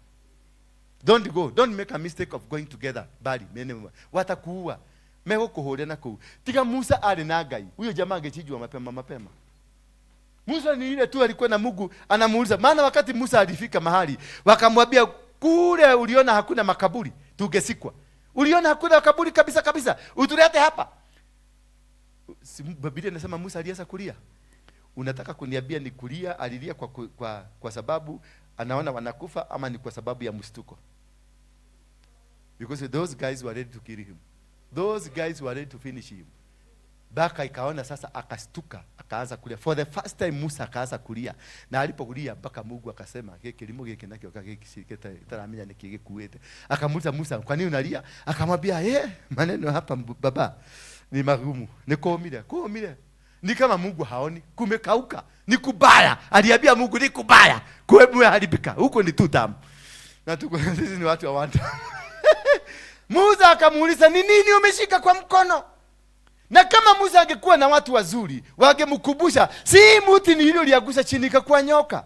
Speaker 2: Don't go. Don't make a mistake of going together. Bali, mene watakuua. Megũkũhũrĩa na kũu. Tiga Musa arĩ na Ngai. Huyo jamaa angechinjwa mapema mapema. Musa ni ile tu alikuwa na Mungu anamuuliza. Maana wakati Musa alifika mahali, wakamwambia, "Kule uliona hakuna makaburi, tungesikwa. Uliona hakuna kaburi kabisa kabisa, utulete hapa." Si Biblia inasema Musa alianza kulia? Unataka kuniambia ni kulia alilia kwa sababu anaona wanakufa ama ni kwa sababu ya mshtuko? Because those guys were ready to kill him. Those guys were ready to finish him. Mpaka ikaona sasa akastuka, akaanza kulia. For the first time Musa akaanza kulia. Na alipokulia mpaka Mungu akasema, "Gĩkĩ kilimo gĩkĩ nakĩo gĩtaramenya nĩkĩ gĩkuĩte." Akamuuliza Musa, "Kwa nini unalia?" Akamwambia, "Maneno hapa baba ni magumu. Nĩkũmire, kũmire. Ni kama Mungu haoni, kumekauka. Ni kubaya." Aliambia Mungu ni kubaya. Kumeharibika. Huko ni tu tamu. Na tuko sisi ni watu wa wanta. Musa akamuuliza, "Ni nini umeshika kwa mkono?" Na kama Musa angekuwa na watu wazuri, wangemkumbusha, si muti ni ile uliangusha chini ikakuwa nyoka.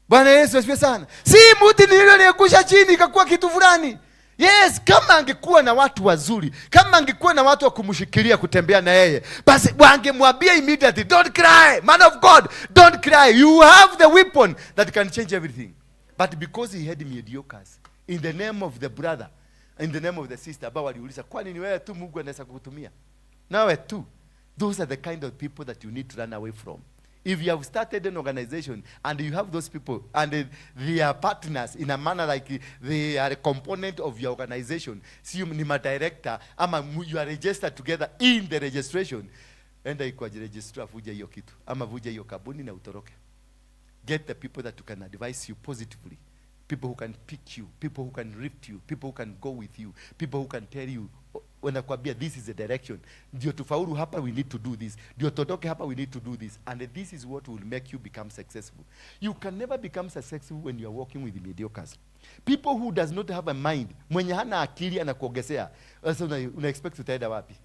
Speaker 2: Bwana Yesu asifiwe sana. Si muti ni ile uliangusha chini ikakuwa kitu fulani. Yes, kama angekuwa na watu wazuri, kama angekuwa na watu wa kumshikilia kutembea na yeye, basi wangemwambia immediately, "Don't cry, man of God, don't cry. You have the weapon that can change everything." But because he had mediocres, in the name of the brother, in the name of the sister, ambao waliuliza, "Kwani ni wewe tu Mungu anaweza kukutumia? Nawe tu." Those are the kind of people that you need to run away from. If you have started an organization and you have those people and they are partners in a manner like they are a component of your organization, si ni madirector ama you are registered together in the registration, enda kwa registrar, vuja hiyo kitu ama vuja hiyo kampuni na utoroke. Get the people that can advise you positively, people who can pick you, people who can lift you, people who can go with you, people who can tell you, wanakwambia, "This is the direction. Ndio tufaulu hapa, we need to do this. Ndio tutoke hapa, we need to do this." And this is what will make you become successful. You can never become successful when you are working with mediocres, people who does not have a mind. Mwenye hana akili anakuongezea. Sasa una expect utaenda wapi?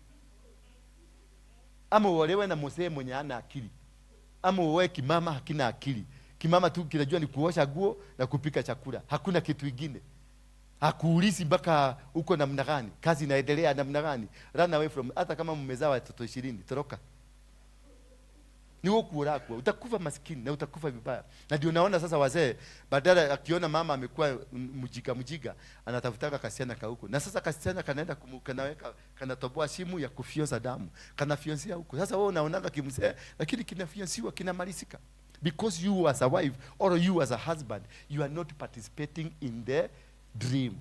Speaker 2: Ama uolewe na mzee mwenye hana akili, ama uoe kimama hakina akili. Kimama tu kinajua ni kuosha nguo na kupika chakula, hakuna kitu ingine. Hakuulizi mpaka uko namna gani, kazi inaendelea namna gani. Run away from, hata kama mmezaa watoto 20, toroka. Ni gũkua ũrakua, utakufa maskini na utakufa vibaya. Na ndio naona sasa wazee badala akiona mama amekuwa mjiga mjiga, anatafutaka kasichana ka huko. Na sasa kasichana kanaenda kanaweka, kanatoboa simu ya kufyoza damu, kanafyonzia huko. Sasa wewe unaonaga kimzee, lakini kinafyonziwa, kinamalizika. Because you as a wife or you as a husband, you are not participating in the dream.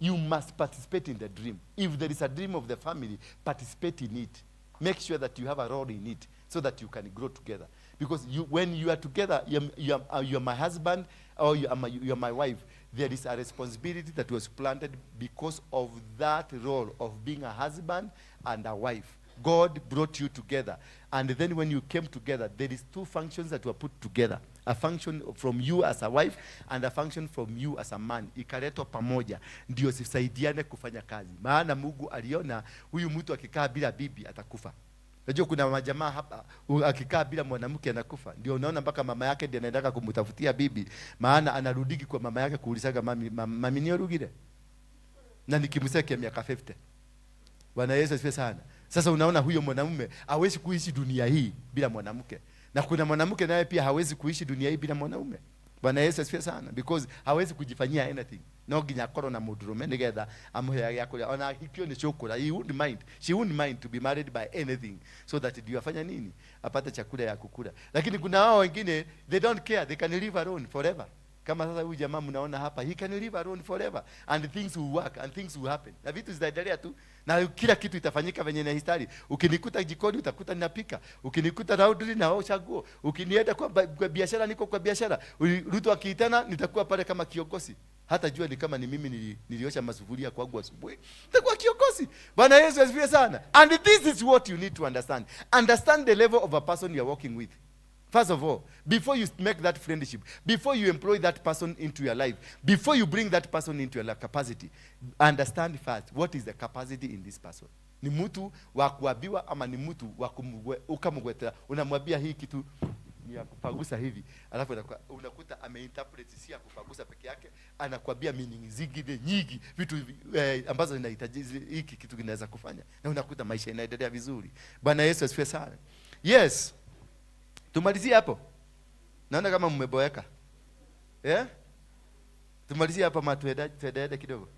Speaker 2: You must participate in the dream. If there is a dream of the family, participate in it. Make sure that you have a role in it so that you can grow together. Because when you are together, you are my husband or you are my wife. There is a responsibility that was planted because of that role of being a husband and a wife. God brought you together. And then when you came together, there is two functions that were put together. A function from you as a wife and a function from you as a man. Ikaletwa pamoja ndio zisaidiane kufanya kazi. Maana Mungu aliona huyu mtu akikaa bila bibi atakufa. Unajua kuna majamaa hapa akikaa bila mwanamke anakufa. Ndio unaona mpaka mama yake ndiye anaendaka kumtafutia bibi, maana anarudiki kwa mama yake kuulizaga mami, mami niorugire. Na nikimseke miaka 50. Bwana Yesu asifiwe sana. Sasa unaona huyo mwanamume hawezi kuishi dunia hii bila mwanamke. Na kuna mwanamke naye pia hawezi kuishi dunia hii bila mwanaume. Bwana Yesu asifiwe sana, because hawezi kujifanyia anything. No nginya akorwo na mũndũrũme nĩgetha amũheage gĩa kũrĩa. Ona ahikio nĩ cũkũra, he wouldn't mind. She wouldn't mind to be married by anything so that ndio afanya nini? Apate chakula ya kukula. Lakini kuna hao wengine they don't care, they can live alone forever. Kama sasa huyu jamaa mnaona hapa, he can live alone forever and things will work and things will happen. Na vitu zitaendelea tu na kila kitu itafanyika venye inastahili. Ukinikuta jikoni utakuta ninapika, ukinikuta laundry naosha nguo, ukinienda kwa biashara niko kwa biashara. Ruto akiitana nitakuwa pale kama kiongozi. Hata jua ni kama ni mimi niliosha masufuria kwangu asubuhi, nitakuwa kiongozi. Bwana Yesu asifiwe sana. And this is what you need to understand. Understand the level of a person you are working with. First of all, before you make that friendship, before you employ that person into your life, before you bring that person into your capacity, understand first what is the capacity in this person. Ni mtu wa kuambiwa ama ni mtu wa ukamgwetera, unamwambia hii kitu ni ya kupagusa hivi, alafu unakuta ameinterpret si ya kupagusa peke yake, anakuambia meaning zingine nyingi, vitu ambazo zinahitaji hiki kitu kinaweza kufanya, na unakuta maisha inaendelea vizuri. Bwana Yesu asifiwe sana. Yes. Tumalizie hapo. Naona kama mmeboeka. Tumalizie hapa ma tuendelee kidogo.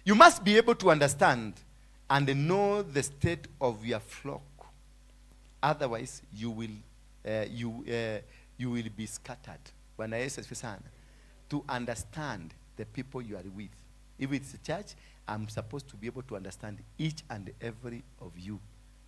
Speaker 2: You must be able to understand and know the state of your flock. Otherwise, you will be scattered. Bwana Yesu asifiwe sana. To understand the people you are with. If it's a church, I'm supposed to be able to understand each and every of you.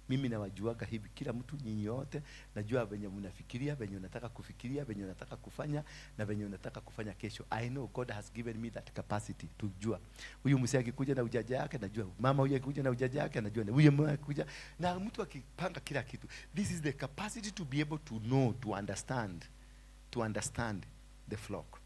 Speaker 2: Mimi nawajuaga hivi kila mtu, nyinyi wote, najua venye mnafikiria, venye unataka kufikiria, venye unataka kufanya na venye unataka kufanya kesho. I know God has given me that capacity to jua. Huyu mzee akikuja na ujanja yake najua, mama huyu akikuja na ujanja yake najua, na huyu mama akikuja na mtu akipanga kila kitu. This is the capacity to be able to know, to understand, to understand the flock,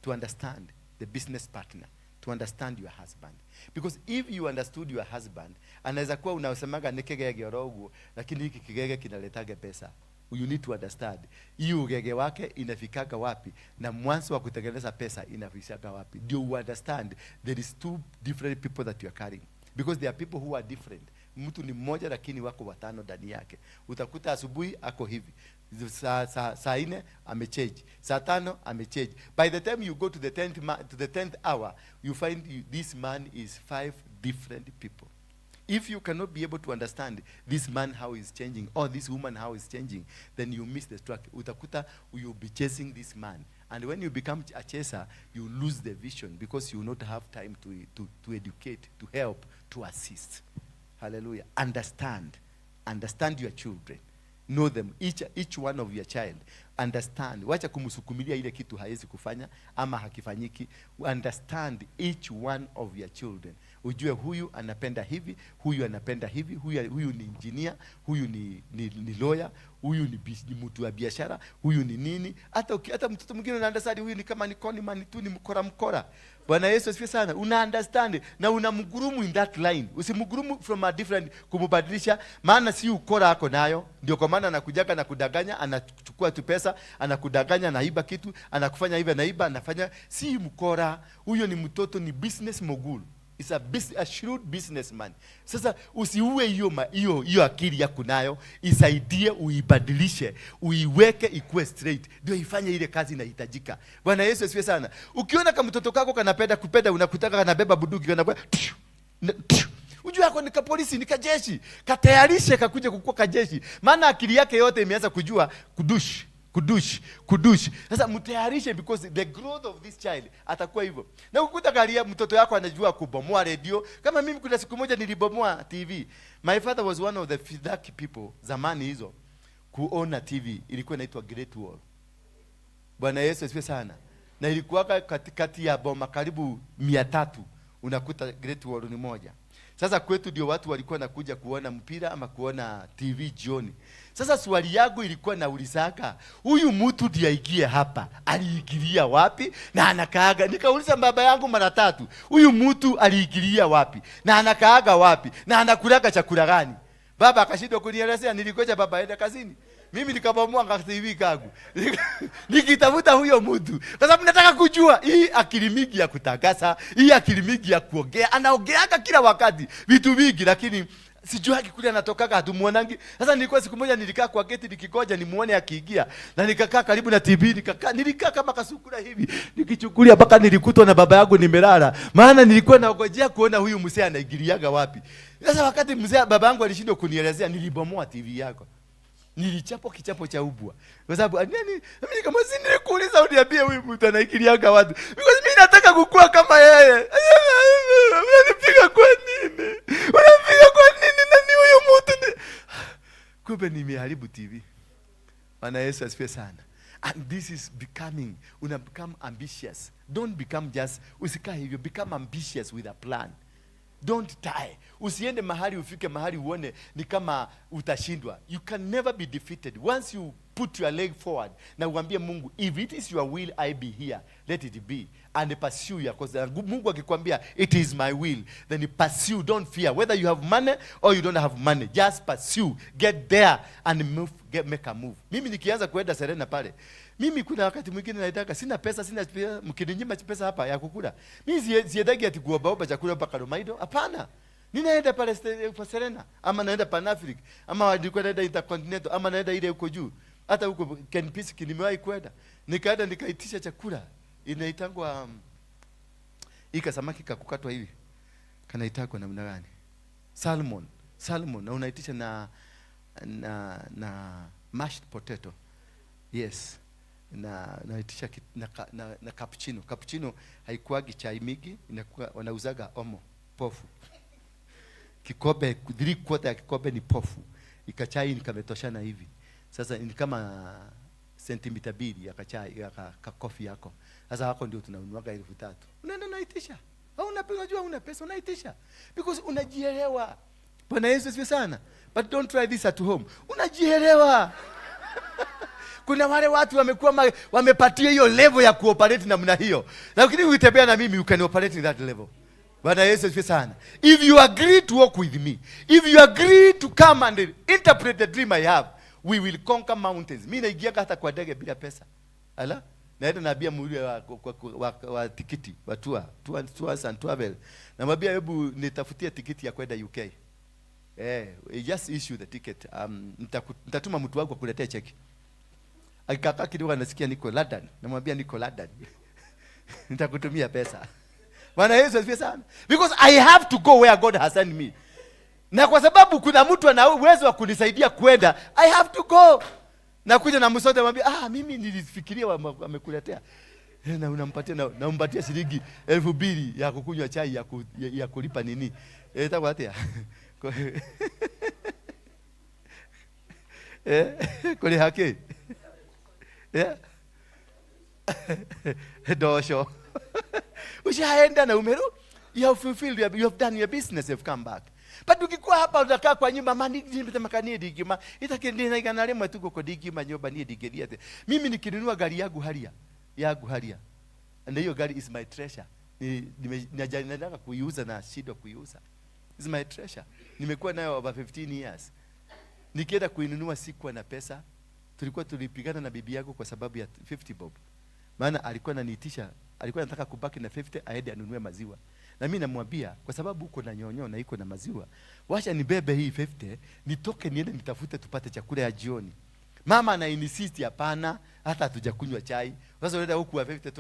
Speaker 2: to understand the business partner, to understand your husband. Because if you understood your husband, anaweza kuwa unasemaga ni kigege oroguo, lakini hiki kigege kinaletaga pesa. You need to understand hii ugege wake inafikaga wapi na mwanzo wa kutengeneza pesa inafikaga wapi. Do you understand there is two different people that you are carrying? Because there are people who are different. Mtu ni mmoja lakini wako watano ndani yake. Utakuta asubuhi ako hivi, saa 4 amechange, saa 5 amechange. By the time you go to the to the 10th hour, you find this man is 5 different people. If you cannot be able to understand this man how he's changing or this woman how he's changing, then you miss the track. Utakuta you'll be chasing this man. And when you become a chaser, you lose the vision because you will not have time to educate, to help, to assist. Hallelujah. Understand. Understand your children. Know them. Each one of your child. Understand. Wacha kumsukumilia ile kitu haiwezi kufanya ama hakifanyiki. Understand each one of your children. Ujue huyu anapenda hivi, huyu anapenda hivi, huyu ni engineer, huyu ni lawyer, huyu ni mtu wa biashara, huyu ni nini. Hata mtoto mwingine una understand huyu ni kama ni conman tu, ni mkora mkora. Bwana Yesu asifiwe sana. Una understand na unamgurumu in that line. Usimgurumu from a different kumubadilisha, maana si ukora ako nayo. Ndio kwa maana anakujaga na kudanganya, anachukua tu pesa, anakudanganya, anaiba kitu, anakufanya hivi, anaiba, anafanya. Si mkora, huyo ni mtoto, ni business mogul. It's a shrewd businessman. Sasa usiue hiyo akili yako nayo, isaidie uibadilishe, uiweke ikuwe straight, ndio ifanye ile kazi inahitajika. Bwana Yesu asifiwe sana. Ukiona kama mtoto kako kanapenda kupenda, unakutaka kanabeba bunduki, kanakuwa tiu, na, tiu. Ujue yako ni kapolisi, ni kajeshi. Katayarishe kakuje kukua kajeshi. Maana akili yake yote imeanza kujua kudush, kudush, kudush. Sasa mtayarishe, because the growth of this child atakuwa hivyo. Na ukuta galia mtoto yako anajua kubomoa radio. Kama mimi kuna siku moja nilibomoa TV. My father was one of the lucky people zamani hizo kuona TV, ilikuwa inaitwa Great Wall. Bwana Yesu asifiwe sana. Na ilikuwa katikati ya boma karibu 300 unakuta Great Wall ni moja. Sasa kwetu ndio watu walikuwa nakuja kuona mpira ama kuona TV jioni. Sasa swali yangu ilikuwa naulizaka, huyu mtu ndiye aingie hapa, aliingilia wapi na anakaaga? Nikauliza baba yangu mara tatu, huyu mtu aliingilia wapi na anakaaga wapi na anakulaga chakula gani? Baba akashindwa kunielezea. Niligoja baba aende kazini. Mimi nikabomoa ka TV kangu. Nikitafuta huyo mtu. Kwa sababu nataka kujua hii akili mingi ya kutangaza, hii akili mingi ya kuongea, anaongeaga kila wakati vitu vingi, lakini sijuagi kule anatokaga, hatumuonangi. Sasa nilikuwa siku moja nilikaa kwa geti nikingoja nimuone akiingia, na nikakaa karibu na TV, nilikaa kama kasukura hivi, nikichukulia mpaka nilikutwa na baba yangu nimelala, maana nilikuwa naongojea kuona huyu mzee anaingiliaga wapi. Sasa wakati mzee baba yangu alishindwa kunielezea, nilibomoa TV yako. Nilichapwa kichapo cha ubwa. Kwa sababu nani, mimi kama si nilikuuliza uniambie huyu mtu anaingiliaga wapi? Because mimi nataka kukua kama yeye. Unanipiga kwa nini? Unanipiga kwa nini? Nani huyu mtu ni? Kumbe nimeharibu TV. Bwana Yesu asifiwe sana. And this is becoming, una become ambitious. Don't become just, usikae hivyo, become ambitious with a plan. Don't die. Usiende mahali ufike mahali uone ni kama utashindwa. You can never be defeated. Once you put your leg forward na uambie Mungu, if it is your will I be here, let it be. And pursue your cause. Na Mungu akikwambia it is my will, then you pursue, don't fear. Whether you have money or you don't have money, just pursue. Get there and move, make a move. Mimi nikianza kuenda Serena pale, mimi kuna wakati mwingine naitaka sina pesa, sina pesa, mkininyima pesa hapa ya kukula. Mimi siendagi ati kuombaomba chakula mpaka Romaido. Hapana. Ninaenda pale kwa Serena, ama naenda Pan Africa, ama nilikuwa naenda Intercontinental, ama naenda ile huko juu. Hata huko Kempinski nimewahi kwenda. Nikaenda nikaitisha chakula. Inaitangwa ika samaki kakukatwa hivi. Kanaitangwa namna gani? Salmon. Salmon na unaitisha na mashed potato. Yes. Na naitisha na cappuccino. Cappuccino haikuagi chai mingi, inakuwa wanauzaga omo pofu. Kikombe 3/4 ya kikombe ni pofu. Ikachai nikametoshana hivi. Sasa ni kama sentimita 2 ya kachai ya ka coffee yako. Sasa hako ndio tunanunuaga 3,000. Unaenda unaitisha. Au unajua una pesa unaitisha. Because unajielewa. Bwana Yesu asifiwe sana. But don't try this at home. Unajielewa. Kuna wale watu wamekuwa wamepatia hiyo level ya kuoperate namna hiyo. Lakini ukitembea na mimi you can operate in that level. Bwana Yesu asifiwe sana. If you agree to walk with me, if you agree to come and interpret the dream I have, we will conquer mountains. Mimi naingia hata kwa ndege bila pesa. Ala? Naenda naambia mwili wa tikiti, wa tour, tour, tours and travel. Namwambia hebu nitafutie tikiti ya kwenda UK. Just issue the ticket. Nitatuma mtu wangu akuletee cheki. Akikaa kidogo anasikia niko London. Namwambia niko London. Nitakutumia pesa. Bwana Yesu asifiwe sana. Because I have to go where God has sent me. Na kwa sababu kuna mtu ana uwezo wa kunisaidia kwenda, I have to go. Na kuja na msote namwambia, mimi nilifikiria wamekuletea. Na unampatia, na unampatia shilingi 2,000 ya kukunywa chai ya kulipa nini? Itakuwa atia. Kuli haki. Dosho. Ushaenda na umeru. You have fulfilled you have done your business, you have come back. But ukikuwa hapa utakaa kwa nyumba, mani nimetemaka niĩ ndingiuma itakĩ na 100 tu gũkũ ndingiuma nyũmba niĩ ndingĩthiĩ atĩ. Mimi nikinunua gari yangu haria yangu haria, na hiyo gari is my treasure. Nataka kuiuza na shindwa kuiuza. Is my treasure. Nimekuwa nayo over 15 years. Nikienda kuinunua sikuwa na pesa. Tulikuwa tulipigana na bibi yangu kwa sababu ya 50 bob. Maana alikuwa ananiitisha, alikuwa anataka kubaki na 50 aende anunue maziwa. Na mimi namwambia kwa sababu uko na nyonyo na iko na maziwa, wacha nibebe hii 50, nitoke niende nitafute tupate chakula ya jioni. Mama ana insist hapana, hata hatujakunywa chai. Sasa unaenda huku wa 50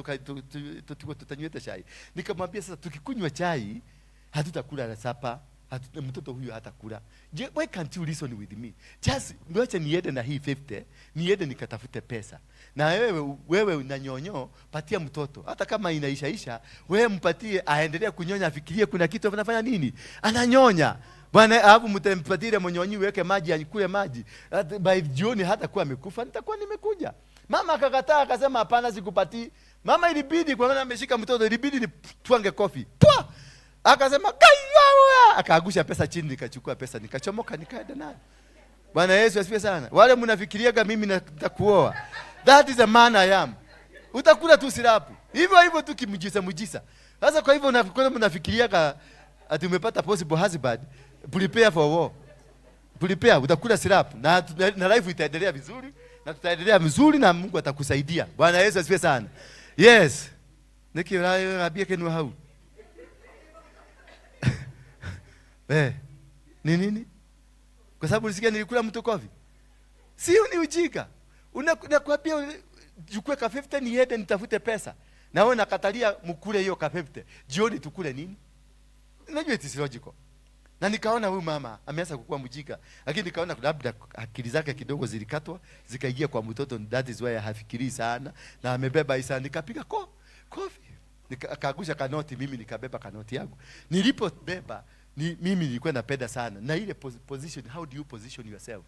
Speaker 2: tuka tutanywete chai. Nikamwambia sasa tukikunywa chai hatutakula na supper, mtoto huyu hatakula. Je, why can't you reason with me? Just wacha niende na hii 50, niende nikatafute pesa. Na wewe na nyonyo patia mtoto. Hata kama inaishaisha, wewe mpatie aendelee kunyonya, afikirie kuna kitu anafanya nini? Ananyonya. Bwana, alafu mtampatie mnyonyi uweke maji akule maji. Hata by jioni hata kuwa amekufa, nitakuwa nimekuja. Mama akakataa akasema hapana, sikupatii. Mama ilibidi, kwa maana ameshika mtoto, ilibidi ni twange kofi. Pwa! Akasema kaiya, akaangusha pesa chini, nikachukua pesa nikachomoka nikaenda nayo. Bwana Yesu asifiwe sana. Wale mnafikiriaga mimi nitakuoa. That is a man I am. Utakula tu sirapu. Hivyo hivyo tu kimujisa mujisa. Sasa kwa hivyo mnafikiriaga ati umepata possible husband, prepare for war. Prepare, utakula sirapu na life itaendelea vizuri na tutaendelea vizuri na Mungu atakusaidia. Bwana Yesu asifiwe sana. Yes. Niki rabia kenwa hau. Ni nini? Kwa sababu ulisikia nilikula mtu kofi. Sio ni ujinga. Unakwambia chukue ka 50 niende nitafute pesa. Na wewe nakatalia mkule hiyo ka 50. Jioni tukule nini? Unajua it is logical. Na nikaona huyu mama ameanza kukua mjinga, lakini nikaona labda akili zake kidogo zilikatwa zikaingia kwa mtoto, that is why hafikiri sana na amebeba isa. Nikapiga kofi. Nikaangusha kanoti, mimi nikabeba kanoti yangu. Nilipobeba mimi nilikuwa napenda sana na ile position, how do you position yourself?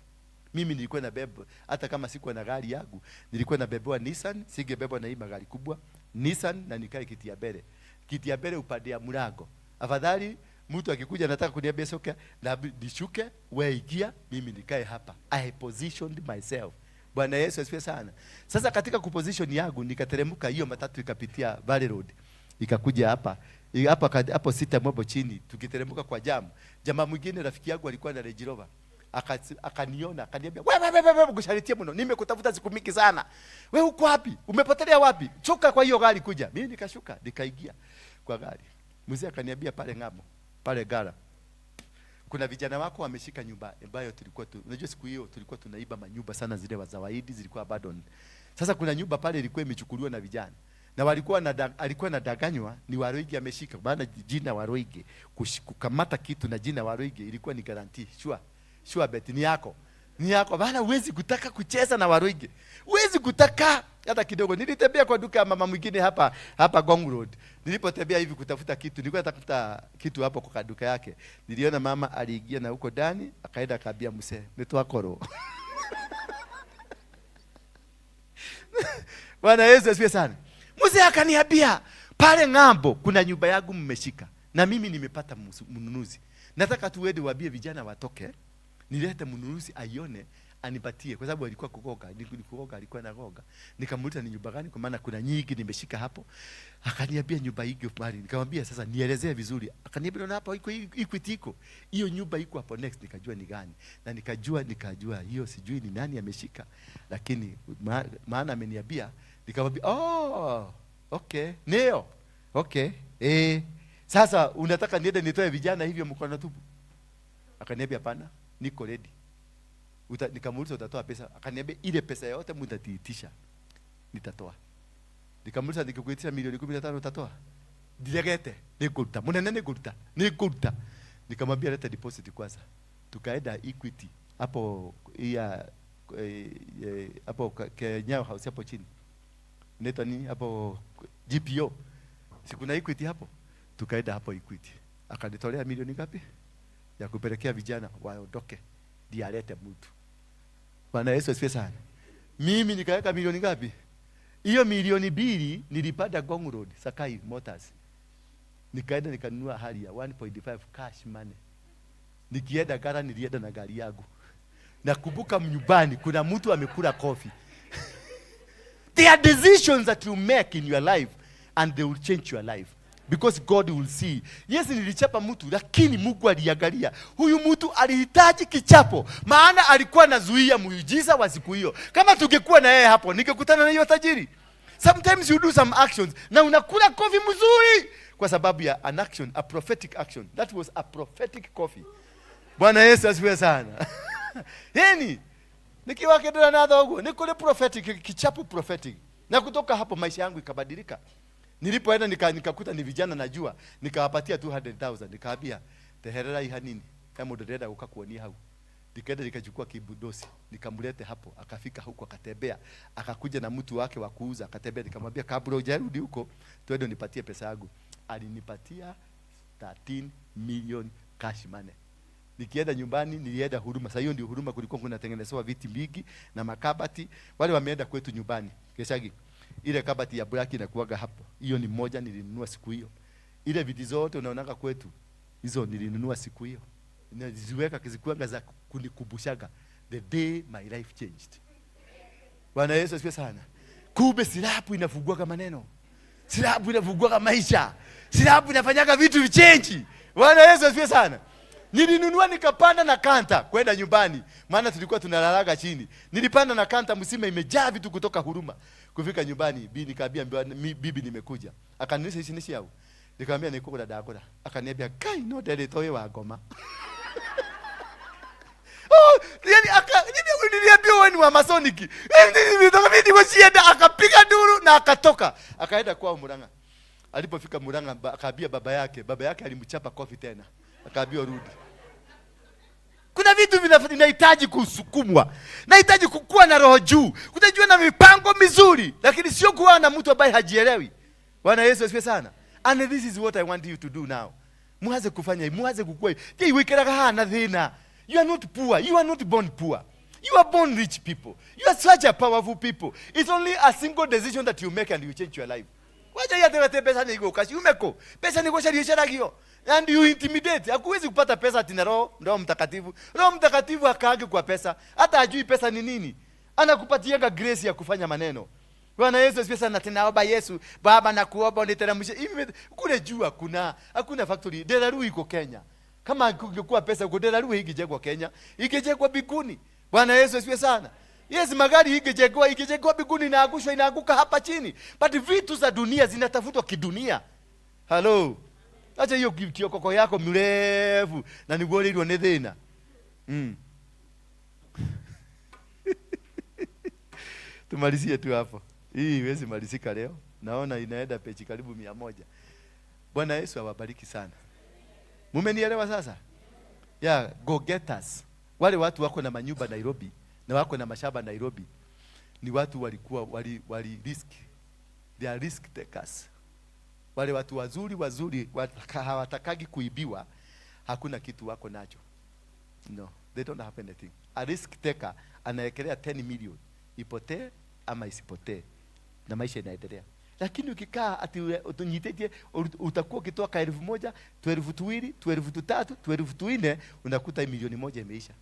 Speaker 2: Mimi nilikuwa nabeba, hata kama sikuwa na gari yangu, nilikuwa nabebewa Nissan, singebebwa na hii magari kubwa, Nissan, na nikae kiti ya mbele. Kiti ya mbele upande ya mlango. Afadhali mtu akikuja anataka kuniambia soka na nishuke, wewe ingia, mimi nikae hapa. I positioned myself. Bwana Yesu asifiwe sana. Sasa katika kuposition yangu nikateremka, hiyo matatu ikapitia Valley Road. Ikakuja hapa. Hapa hapo sita hapo chini tukiteremka kwa jam. Jamaa mwingine rafiki yangu alikuwa na Range Rover. Akaniona, akaniambia, wewe wewe wewe kusharitia mno. Nimekutafuta siku mingi sana. Wewe uko wapi? Umepotelea wapi? Shuka kwa hiyo gari kuja. Mimi nikashuka, nikaingia kwa gari. Mzee akaniambia pale ngamo, pale gara. Kuna vijana wako wameshika nyumba ambayo tulikuwa unajua siku hiyo tulikuwa tunaiba manyumba sana zile wa zawaidi zilikuwa abandoned. Sasa kuna nyumba pale ilikuwa imechukuliwa na vijana. Na walikuwa na alikuwa anadanganywa ni Waruinge ameshika, maana jina Waruinge kukamata kitu na jina Waruinge ilikuwa ni guarantee. Sure. Sure bet ni yako. Ni yako. Maana huwezi kutaka kucheza na Waruinge. Huwezi kutaka hata kidogo. Nilitembea kwa duka ya mama mwingine hapa Ngong Road. Nilipotembea hivi kutafuta kitu, nilikuwa natafuta kitu hapo kwa duka yake. Niliona mama aliingia na huko ndani, akaenda akaambia mzee, nitwakoro. Bwana Yesu asifiwe sana. Mzee akaniambia, pale ng'ambo kuna nyumba yangu mmeshika na mimi nimepata mnunuzi. Nataka tu uende uambie vijana watoke, nilete mnunuzi aione anipatie, kwa sababu alikuwa kugoga, ni kugoga, alikuwa anagoga. Nikamuuliza ni nyumba gani, kwa maana kuna nyingi nimeshika hapo. Akaniambia nyumba hii mahali. Nikamwambia sasa nielezee vizuri. Akaniambia unaona hapa iko Equity iko. Hiyo nyumba iko hapo next. Nikajua ni gani. Na nikajua hiyo sijui ni nani ameshika. Lakini maana ameniambia, nikamwambia oh, okay, ndio. Okay. Sasa unataka niende nitoe vijana hivyo mkono tupu? Akaniambia hapana, niko ready. Nikamuuliza utatoa pesa? Akaniambia ile pesa yote mtatiitisha nitatoa. Nikamuuliza nikikuitisha milioni 15 utatoa? Ndiregete, nikuruta. Munene nikuruta. Nikuruta. Nikamwambia leta deposit kwanza. Tukaenda Equity hapo ya hapo Kenya House hapo chini. Inaitwa nini hapo GPO. Si kuna Equity hapo? Tukaenda hapo Equity. Akanitolea milioni ngapi? Ya kupelekea vijana waondoke. Ndiye alete mtu. Bwana Yesu asifiwe sana. Mimi nikaweka milioni ngapi? Hiyo milioni 2 nilipata Ngong Road, Sakai Motors. Nikaenda nikanunua Harrier 1.5 cash money. Nikienda gara nilienda na gari yangu. Nakumbuka nyumbani kuna mtu amekula kofi. There are decisions that you make in your life and they will change your life. Because God will see. Yes, nilichapa mtu lakini Mungu aliangalia. Huyu mtu alihitaji kichapo, maana alikuwa anazuia muujiza wa siku hiyo. Kama tungekuwa na yeye hapo, ningekutana na hiyo tajiri. Sometimes you do some actions na unakula kofi mzuri kwa sababu ya an action, a prophetic action. That was a prophetic coffee. Bwana Yesu asifiwe sana. Yani nikiwakendera na thoguo ni kuri prophetic kichapo prophetic, na kutoka hapo maisha yangu ikabadilika. Nilipoenda nikakuta ni vijana najua, nikawapatia 200,000, nikaambia teherera iha nini he mundu ndĩrenda gũka kuonia hau. Nikaenda nikachukua kibudosi nikamlete hapo, akafika huko akatembea, akakuja na mtu wake wa kuuza akatembea. Nikamwambia kabla hujarudi huko, twende unipatie pesa yangu. Alinipatia 13 million cash money. Nikienda nyumbani nilienda Huruma. Sasa hiyo ndio Huruma kulikuwa kunatengenezewa viti mingi na makabati. Wale wameenda kwetu nyumbani Gicagi, ile kabati ya black inakuwaga hapo, hiyo ni moja nilinunua siku hiyo. Ile viti zote unaonaga kwetu hizo nilinunua siku hiyo, naziweka zikuanga za kunikumbushaga the day my life changed. Bwana Yesu asifiwe sana. Kumbe silabu inafunguaga maneno, silabu inafunguaga maisha, silabu inafanyaga vitu vichange. Bwana Yesu asifiwe sana. Nilinunua nikapanda na Canter kwenda nyumbani, maana tulikuwa tunalalaga chini. Nilipanda na Canter mzima imejaa vitu kutoka Huruma. Kufika nyumbani, bibi nikaambia bibi nimekuja. Akaniuliza ici nĩ ciaũ? Nikamwambia nĩ kũgũra ndagũra. Akaniambia kai no nderĩtwo wĩ wa ngoma. Oh, yani aka niliambiwa wewe ni wa Masonic. Mimi nilikuwa akapiga nduru na akatoka. Akaenda kwao Murang'a. Alipofika Murang'a akaambia baba yake, baba yake alimchapa kofi tena. Akaambiwa rudi. Kuna vitu vinahitaji kusukumwa, nahitaji kukuwa na roho juu, kutajua na mipango mizuri, lakini sio kuwa na mtu ambaye hajielewi. Bwana Yesu asifiwe sana. And this is what I want you to do now. Muanze kufanya hivi, muanze kukua hivi. Je, wikeraga haha na thina. You are not poor. You are not born poor. You are born rich people. You are such a powerful people. It's only a single decision that you make and you change your life. Wacha yate wate pesa ni igũka ciume kũ? Pesa ni gũcario icaragio. And you intimidate. Hakuwezi kupata pesa ati na Roho Mtakatifu. Roho Mtakatifu akaangi kwa pesa. Hata ajui pesa ni nini. Anakupatianga grace ya kufanya maneno. Bwana Yesu asifiwe sana. Tunaomba Yesu, Baba nakuomba uniteremshe. Hivi kule juu hakuna factory. Delaru iko Kenya. Kama kungekuwa pesa huko Delaru ingejengwa Kenya, ingejengwa mbinguni. Bwana Yesu asifiwe sana. Yes, magari ingejengwa mbinguni inaangushwa, inaanguka hapa chini. But vitu za dunia zinatafutwa kidunia. Hello. Acha hiyo kiokoko yako mrefu na niguo nĩ thĩna. Tumalizie tu hapo. Hii iwezi malizika leo. Naona inaenda peji karibu 100. Bwana Yesu awabariki sana. Mumenielewa sasa? Yeah, go getters. Wale watu wako na manyumba Nairobi na wako na mashamba Nairobi ni watu walikuwa wali risk. They are risk takers. Wale watu wazuri wazuri hawatakagi kuibiwa, hakuna kitu wako nacho. No, they don't have anything. A risk taker anaekelea 10 million ipotee ama isipotee na maisha inaendelea. Lakini ukikaa ati utunyitetie, utakuwa ukitoa ka 1,000, tu 2,000, tu 3,000, tu 4,000, unakuta 1,000,000 imeisha.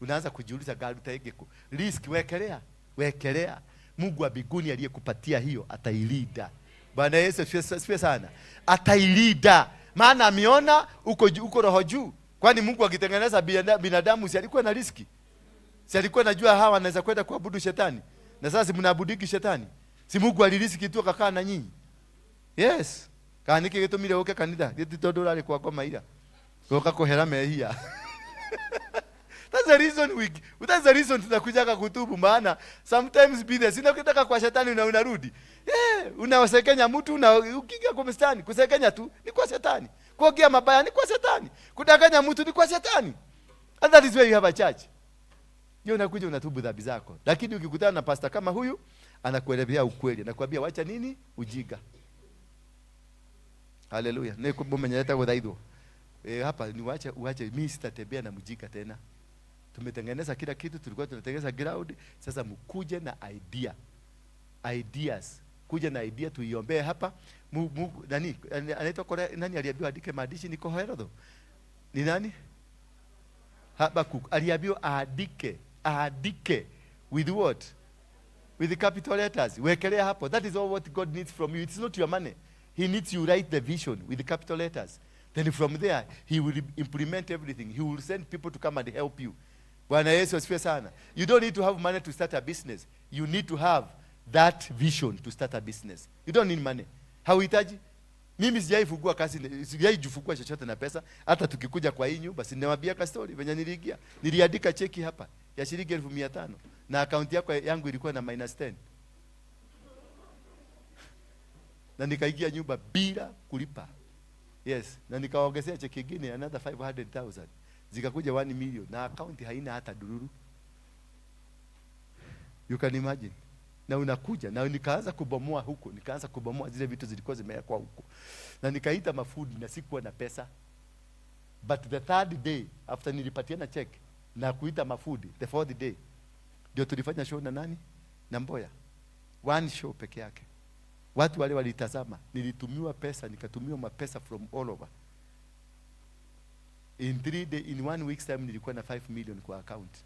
Speaker 2: Unaanza kujiuliza gari utaegeko. Risk wekelea, wekelea. Mungu wa mbinguni aliyekupatia hiyo atailinda. Bwana Yesu asifiwe sana. Atailinda. Maana ameona uko roho juu. Kwani Mungu akitengeneza binadamu si alikuwa na riski? Si alikuwa anajua hawa wanaweza kwenda kuabudu shetani? Na sasa si mnaabudiki shetani? Si Mungu aliriski tu akakaa na nyinyi? Yes. Kana niki gĩtũmire ũke kanitha? Gĩti tondũ ũrarĩ kwa ngoma ira. Ũka kũhera mehia. That's the reason we, that's the reason tunakujaga kutubu, maana sometimes be there. Sina ukitaka kwa shetani na unarudi. Unawasekenya mtu na ukiingia kwa mstari, kusekenya tu ni kwa shetani. Kuongea mabaya ni kwa shetani. Kudanganya mtu ni kwa shetani. And that is where you have a church. Ndio unakuja unatubu dhambi zako. Lakini ukikutana na pastor kama huyu anakuelezea ukweli, anakuambia wacha nini? Ujinga. Haleluya. Ni kumenyeleta guthaithwo. Hapa ni wache, uache mimi sitatembea na mjinga tena. Tumetengeneza kila kitu, tulikuwa tunatengeneza ground. Sasa mkuje na idea. Ideas. Kuja na idea tuiombee hapa. Nani anaitwa Kore, nani aliambiwa andike maandishi? Ni Koheletho. Ni nani? Habakuk aliambiwa aandike, aandike with what? With the capital letters. Wekelea hapo. That is all what God needs from you. It's not your money. He needs you write the vision with the capital letters. Then from there, he will implement everything. He will send people to come and help you. Bwana Yesu asifiwe sana. You don't need to have money to start a business. You need to have that vision to start a business. You don't need money. Hauhitaji. Mimi sijaifungua kazi, sijaijifungua chochote na pesa. Hata tukikuja kwa hii nyumba, si niwaambia ka story venye niliingia. Niliandika cheki hapa ya shilingi 1500 na akaunti yako yangu ilikuwa na minus 10. Na nikaingia nyumba bila kulipa. Yes, na nikaongezea cheki nyingine another 500,000. Zikakuja 1 million na akaunti haina hata dururu. You can imagine. Na unakuja na nikaanza kubomoa huko, nikaanza kubomoa zile vitu zilikuwa zimewekwa huko. Na nikaita mafundi na sikuwa na pesa. But the third day after nilipatiana check na kuita mafundi, the fourth day ndio tulifanya show na nani? Na Mboya. One show peke yake. Watu wale walitazama, nilitumiwa pesa, nikatumiwa mapesa from all over. In 3 day, in 1 week's time nilikuwa na 5 million kwa account.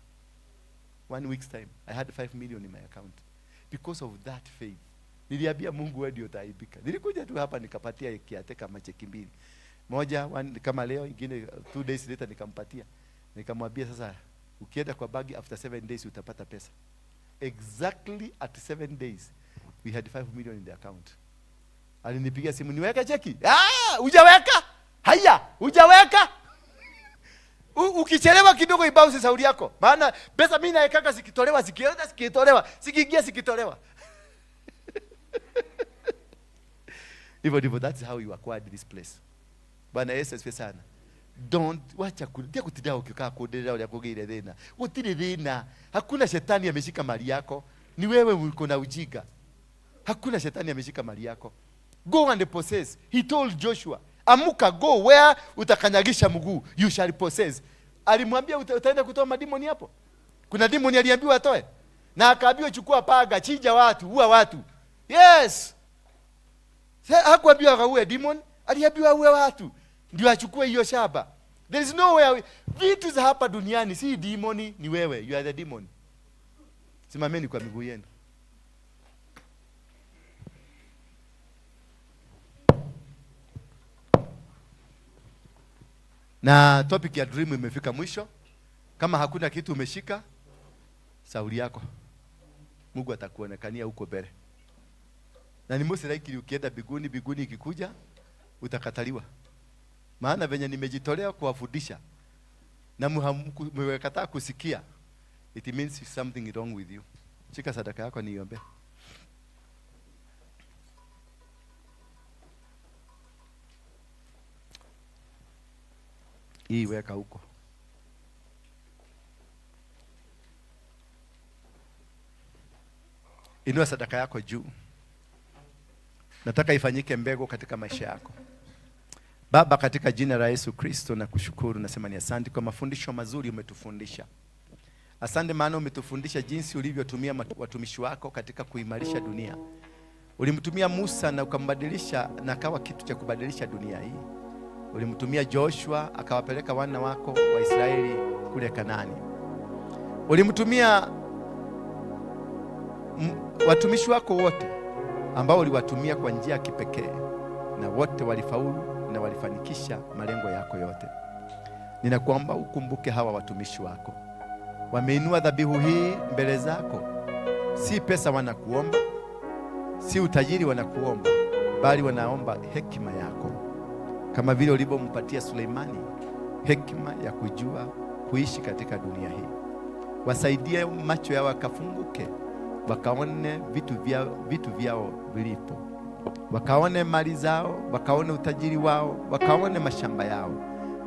Speaker 2: 1 week's time I had 5 million in my account because of that faith. Niliambia Mungu wewe ndio utaaibika. Nilikuja tu hapa nikapatia kiateka macheki mbili. Moja one, kama leo, ingine 2 days later nikampatia. Nikamwambia sasa ukienda kwa bagi after 7 days utapata pesa. Exactly at 7 days we had 5 million in the account. Alinipigia simu, niweke cheki? Ah, hujaweka? Haya, hujaweka? Ukichelewa kidogo ibounce sauri yako. Maana pesa mimi naekaka zikitolewa, zikienda, zikitolewa, zikiingia, zikitolewa. Hivyo ndivyo, that's how you acquired this place. Bwana Yesu asifiwe sana. Don't wacha kutia kutinda ukikaa kuendelea ulia kugeire thina. Gutiri thina. Hakuna shetani ameshika mali yako. Ni wewe uko na ujinga. Hakuna shetani ameshika mali yako. Go and possess. He told Joshua, amuka, go where utakanyagisha mguu, you shall possess. Alimwambia utaenda kutoa madimoni hapo. Kuna demoni aliambiwa atoe. Na akaambiwa chukua paga, chinja watu, ua watu. Yes. Hakuambiwa akaue demon, aliambiwa aue watu. Ndio achukue hiyo shaba. There is no way. Vitu za hapa duniani si demoni, ni wewe. You are the demon. Simameni kwa miguu yenu. Na topic ya dream imefika mwisho. Kama hakuna kitu umeshika, sauri yako. Mungu atakuonekania huko mbele. Na ni most likely ukienda biguni, biguni ikikuja utakataliwa. Maana venye nimejitolea kuwafundisha na mmekataa kusikia, it means something wrong with you. Shika sadaka yako niombe. Hii weka huko. Inua sadaka yako juu. Nataka ifanyike mbegu katika maisha yako. Baba, katika jina la Yesu Kristo nakushukuru, nasema ni asante kwa mafundisho mazuri umetufundisha. Asante maana umetufundisha jinsi ulivyotumia watumishi wako katika kuimarisha dunia. Ulimtumia Musa na ukambadilisha na akawa kitu cha kubadilisha dunia hii. Ulimtumia Joshua akawapeleka wana wako wa Israeli kule Kanaani. Ulimtumia watumishi wako wote ambao uliwatumia kwa njia ya kipekee, na wote walifaulu na walifanikisha malengo yako yote. Ninakuomba ukumbuke hawa watumishi wako. Wameinua dhabihu hii mbele zako. Si pesa wanakuomba, si utajiri wanakuomba, bali wanaomba hekima yako. Kama vile ulivyompatia Suleimani hekima ya kujua kuishi katika dunia hii. Wasaidie macho yao yakafunguke, wakaone vitu vyao vilipo. Wakaone mali zao, wakaone utajiri wao, wakaone mashamba yao,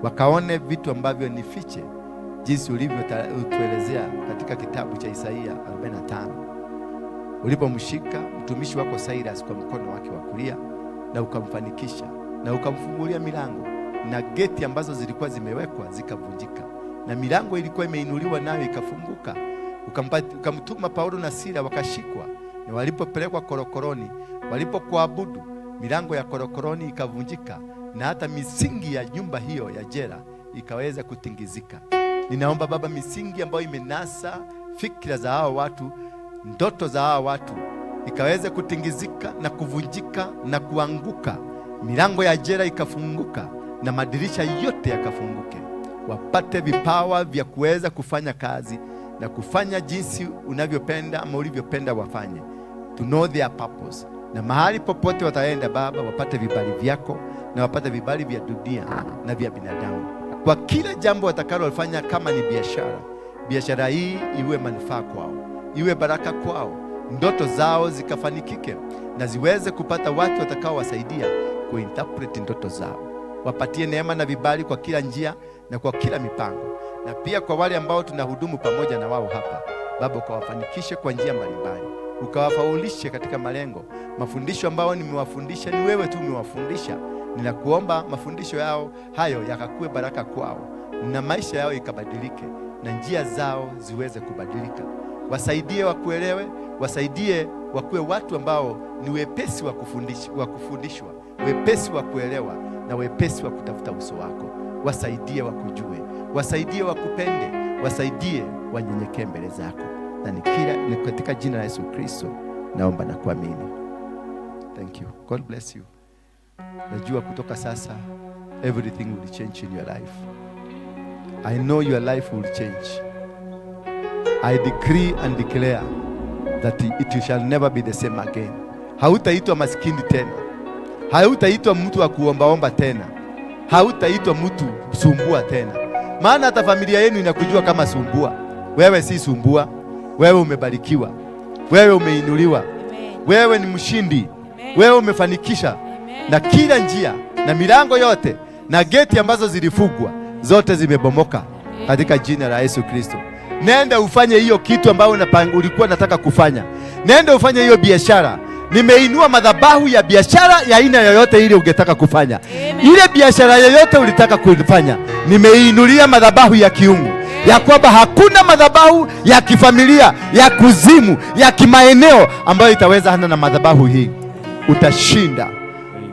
Speaker 2: wakaone vitu ambavyo ni fiche, jinsi ulivyotuelezea katika kitabu cha Isaia 45. Ulipomshika mtumishi wako Cyrus kwa mkono wake wa kulia na ukamfanikisha na ukamfungulia milango, na geti ambazo zilikuwa zimewekwa zikavunjika, na milango ilikuwa imeinuliwa nayo ikafunguka. Ukamtuma Paulo na Sila wakashikwa, na walipopelekwa korokoroni Walipokuabudu, milango ya korokoroni ikavunjika na hata misingi ya nyumba hiyo ya jela ikaweza kutingizika. Ninaomba Baba, misingi ambayo imenasa fikra za hawa watu, ndoto za hawa watu ikaweze kutingizika na kuvunjika na kuanguka, milango ya jela ikafunguka na madirisha yote yakafunguke, wapate vipawa vya kuweza kufanya kazi na kufanya jinsi unavyopenda ama ulivyopenda wafanye, to know their purpose. Na mahali popote wataenda Baba, wapate vibali vyako na wapate vibali vya dunia na vya binadamu kwa kila jambo watakalofanya. Kama ni biashara, biashara hii iwe manufaa kwao, iwe baraka kwao, ndoto zao zikafanikike na ziweze kupata watu watakaowasaidia kuinterpret ndoto zao. Wapatie neema na vibali kwa kila njia na kwa kila mipango, na pia kwa wale ambao tunahudumu pamoja na wao hapa Baba, ukawafanikishe kwa njia mbalimbali, ukawafaulishe katika malengo. Mafundisho ambayo nimewafundisha ni wewe tu umewafundisha. Ninakuomba mafundisho yao hayo yakakuwe baraka kwao na maisha yao ikabadilike na njia zao ziweze kubadilika. Wasaidie wakuelewe, wasaidie wakuwe watu ambao ni wepesi wa kufundishwa, wepesi wa kuelewa na wepesi wa kutafuta uso wako. Wasaidie wakujue, wasaidie wakupende, wasaidie wanyenyekee mbele zako, na ni katika jina la Yesu Kristo naomba na kuamini. Thank you. God bless you. Najua kutoka sasa everything will change in your life. I know your life will change. I decree and declare that it shall never be the same again. Hautaitwa maskini tena. Hautaitwa mtu wa kuombaomba tena. Hautaitwa mtu sumbua tena. Maana hata familia yenu inakujua kama sumbua. Wewe si sumbua. Wewe umebarikiwa. Wewe umeinuliwa. Wewe ni mshindi. Wewe umefanikisha na kila njia na milango yote na geti ambazo zilifungwa zote zimebomoka katika jina la Yesu Kristo. Nenda ufanye hiyo kitu ambayo ulikuwa unataka kufanya. Nenda ufanye hiyo biashara. Nimeinua madhabahu ya biashara ya aina yoyote ile ungetaka kufanya. Ile biashara yoyote ulitaka kufanya, nimeinulia madhabahu ya kiungu ya kwamba hakuna madhabahu ya kifamilia, ya kuzimu, ya kimaeneo ambayo itaweza hana na madhabahu hii. Utashinda,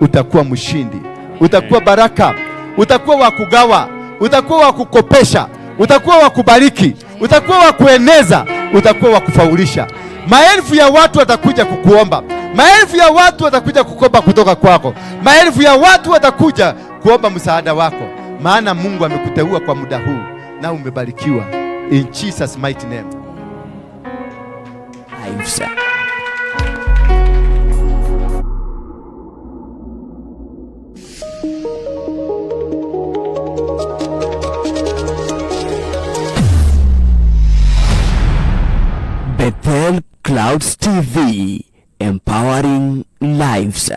Speaker 2: utakuwa mshindi, utakuwa baraka, utakuwa wa kugawa, utakuwa wa kukopesha, utakuwa wa kubariki, utakuwa wa kueneza, utakuwa wa kufaulisha. Maelfu ya watu watakuja kukuomba, maelfu ya watu watakuja kukopa kutoka kwako, maelfu ya watu watakuja kuomba msaada wako, maana Mungu amekuteua kwa muda huu na umebarikiwa. In Jesus mighty name.
Speaker 4: Lives. Bethel Clouds TV, empowering lives.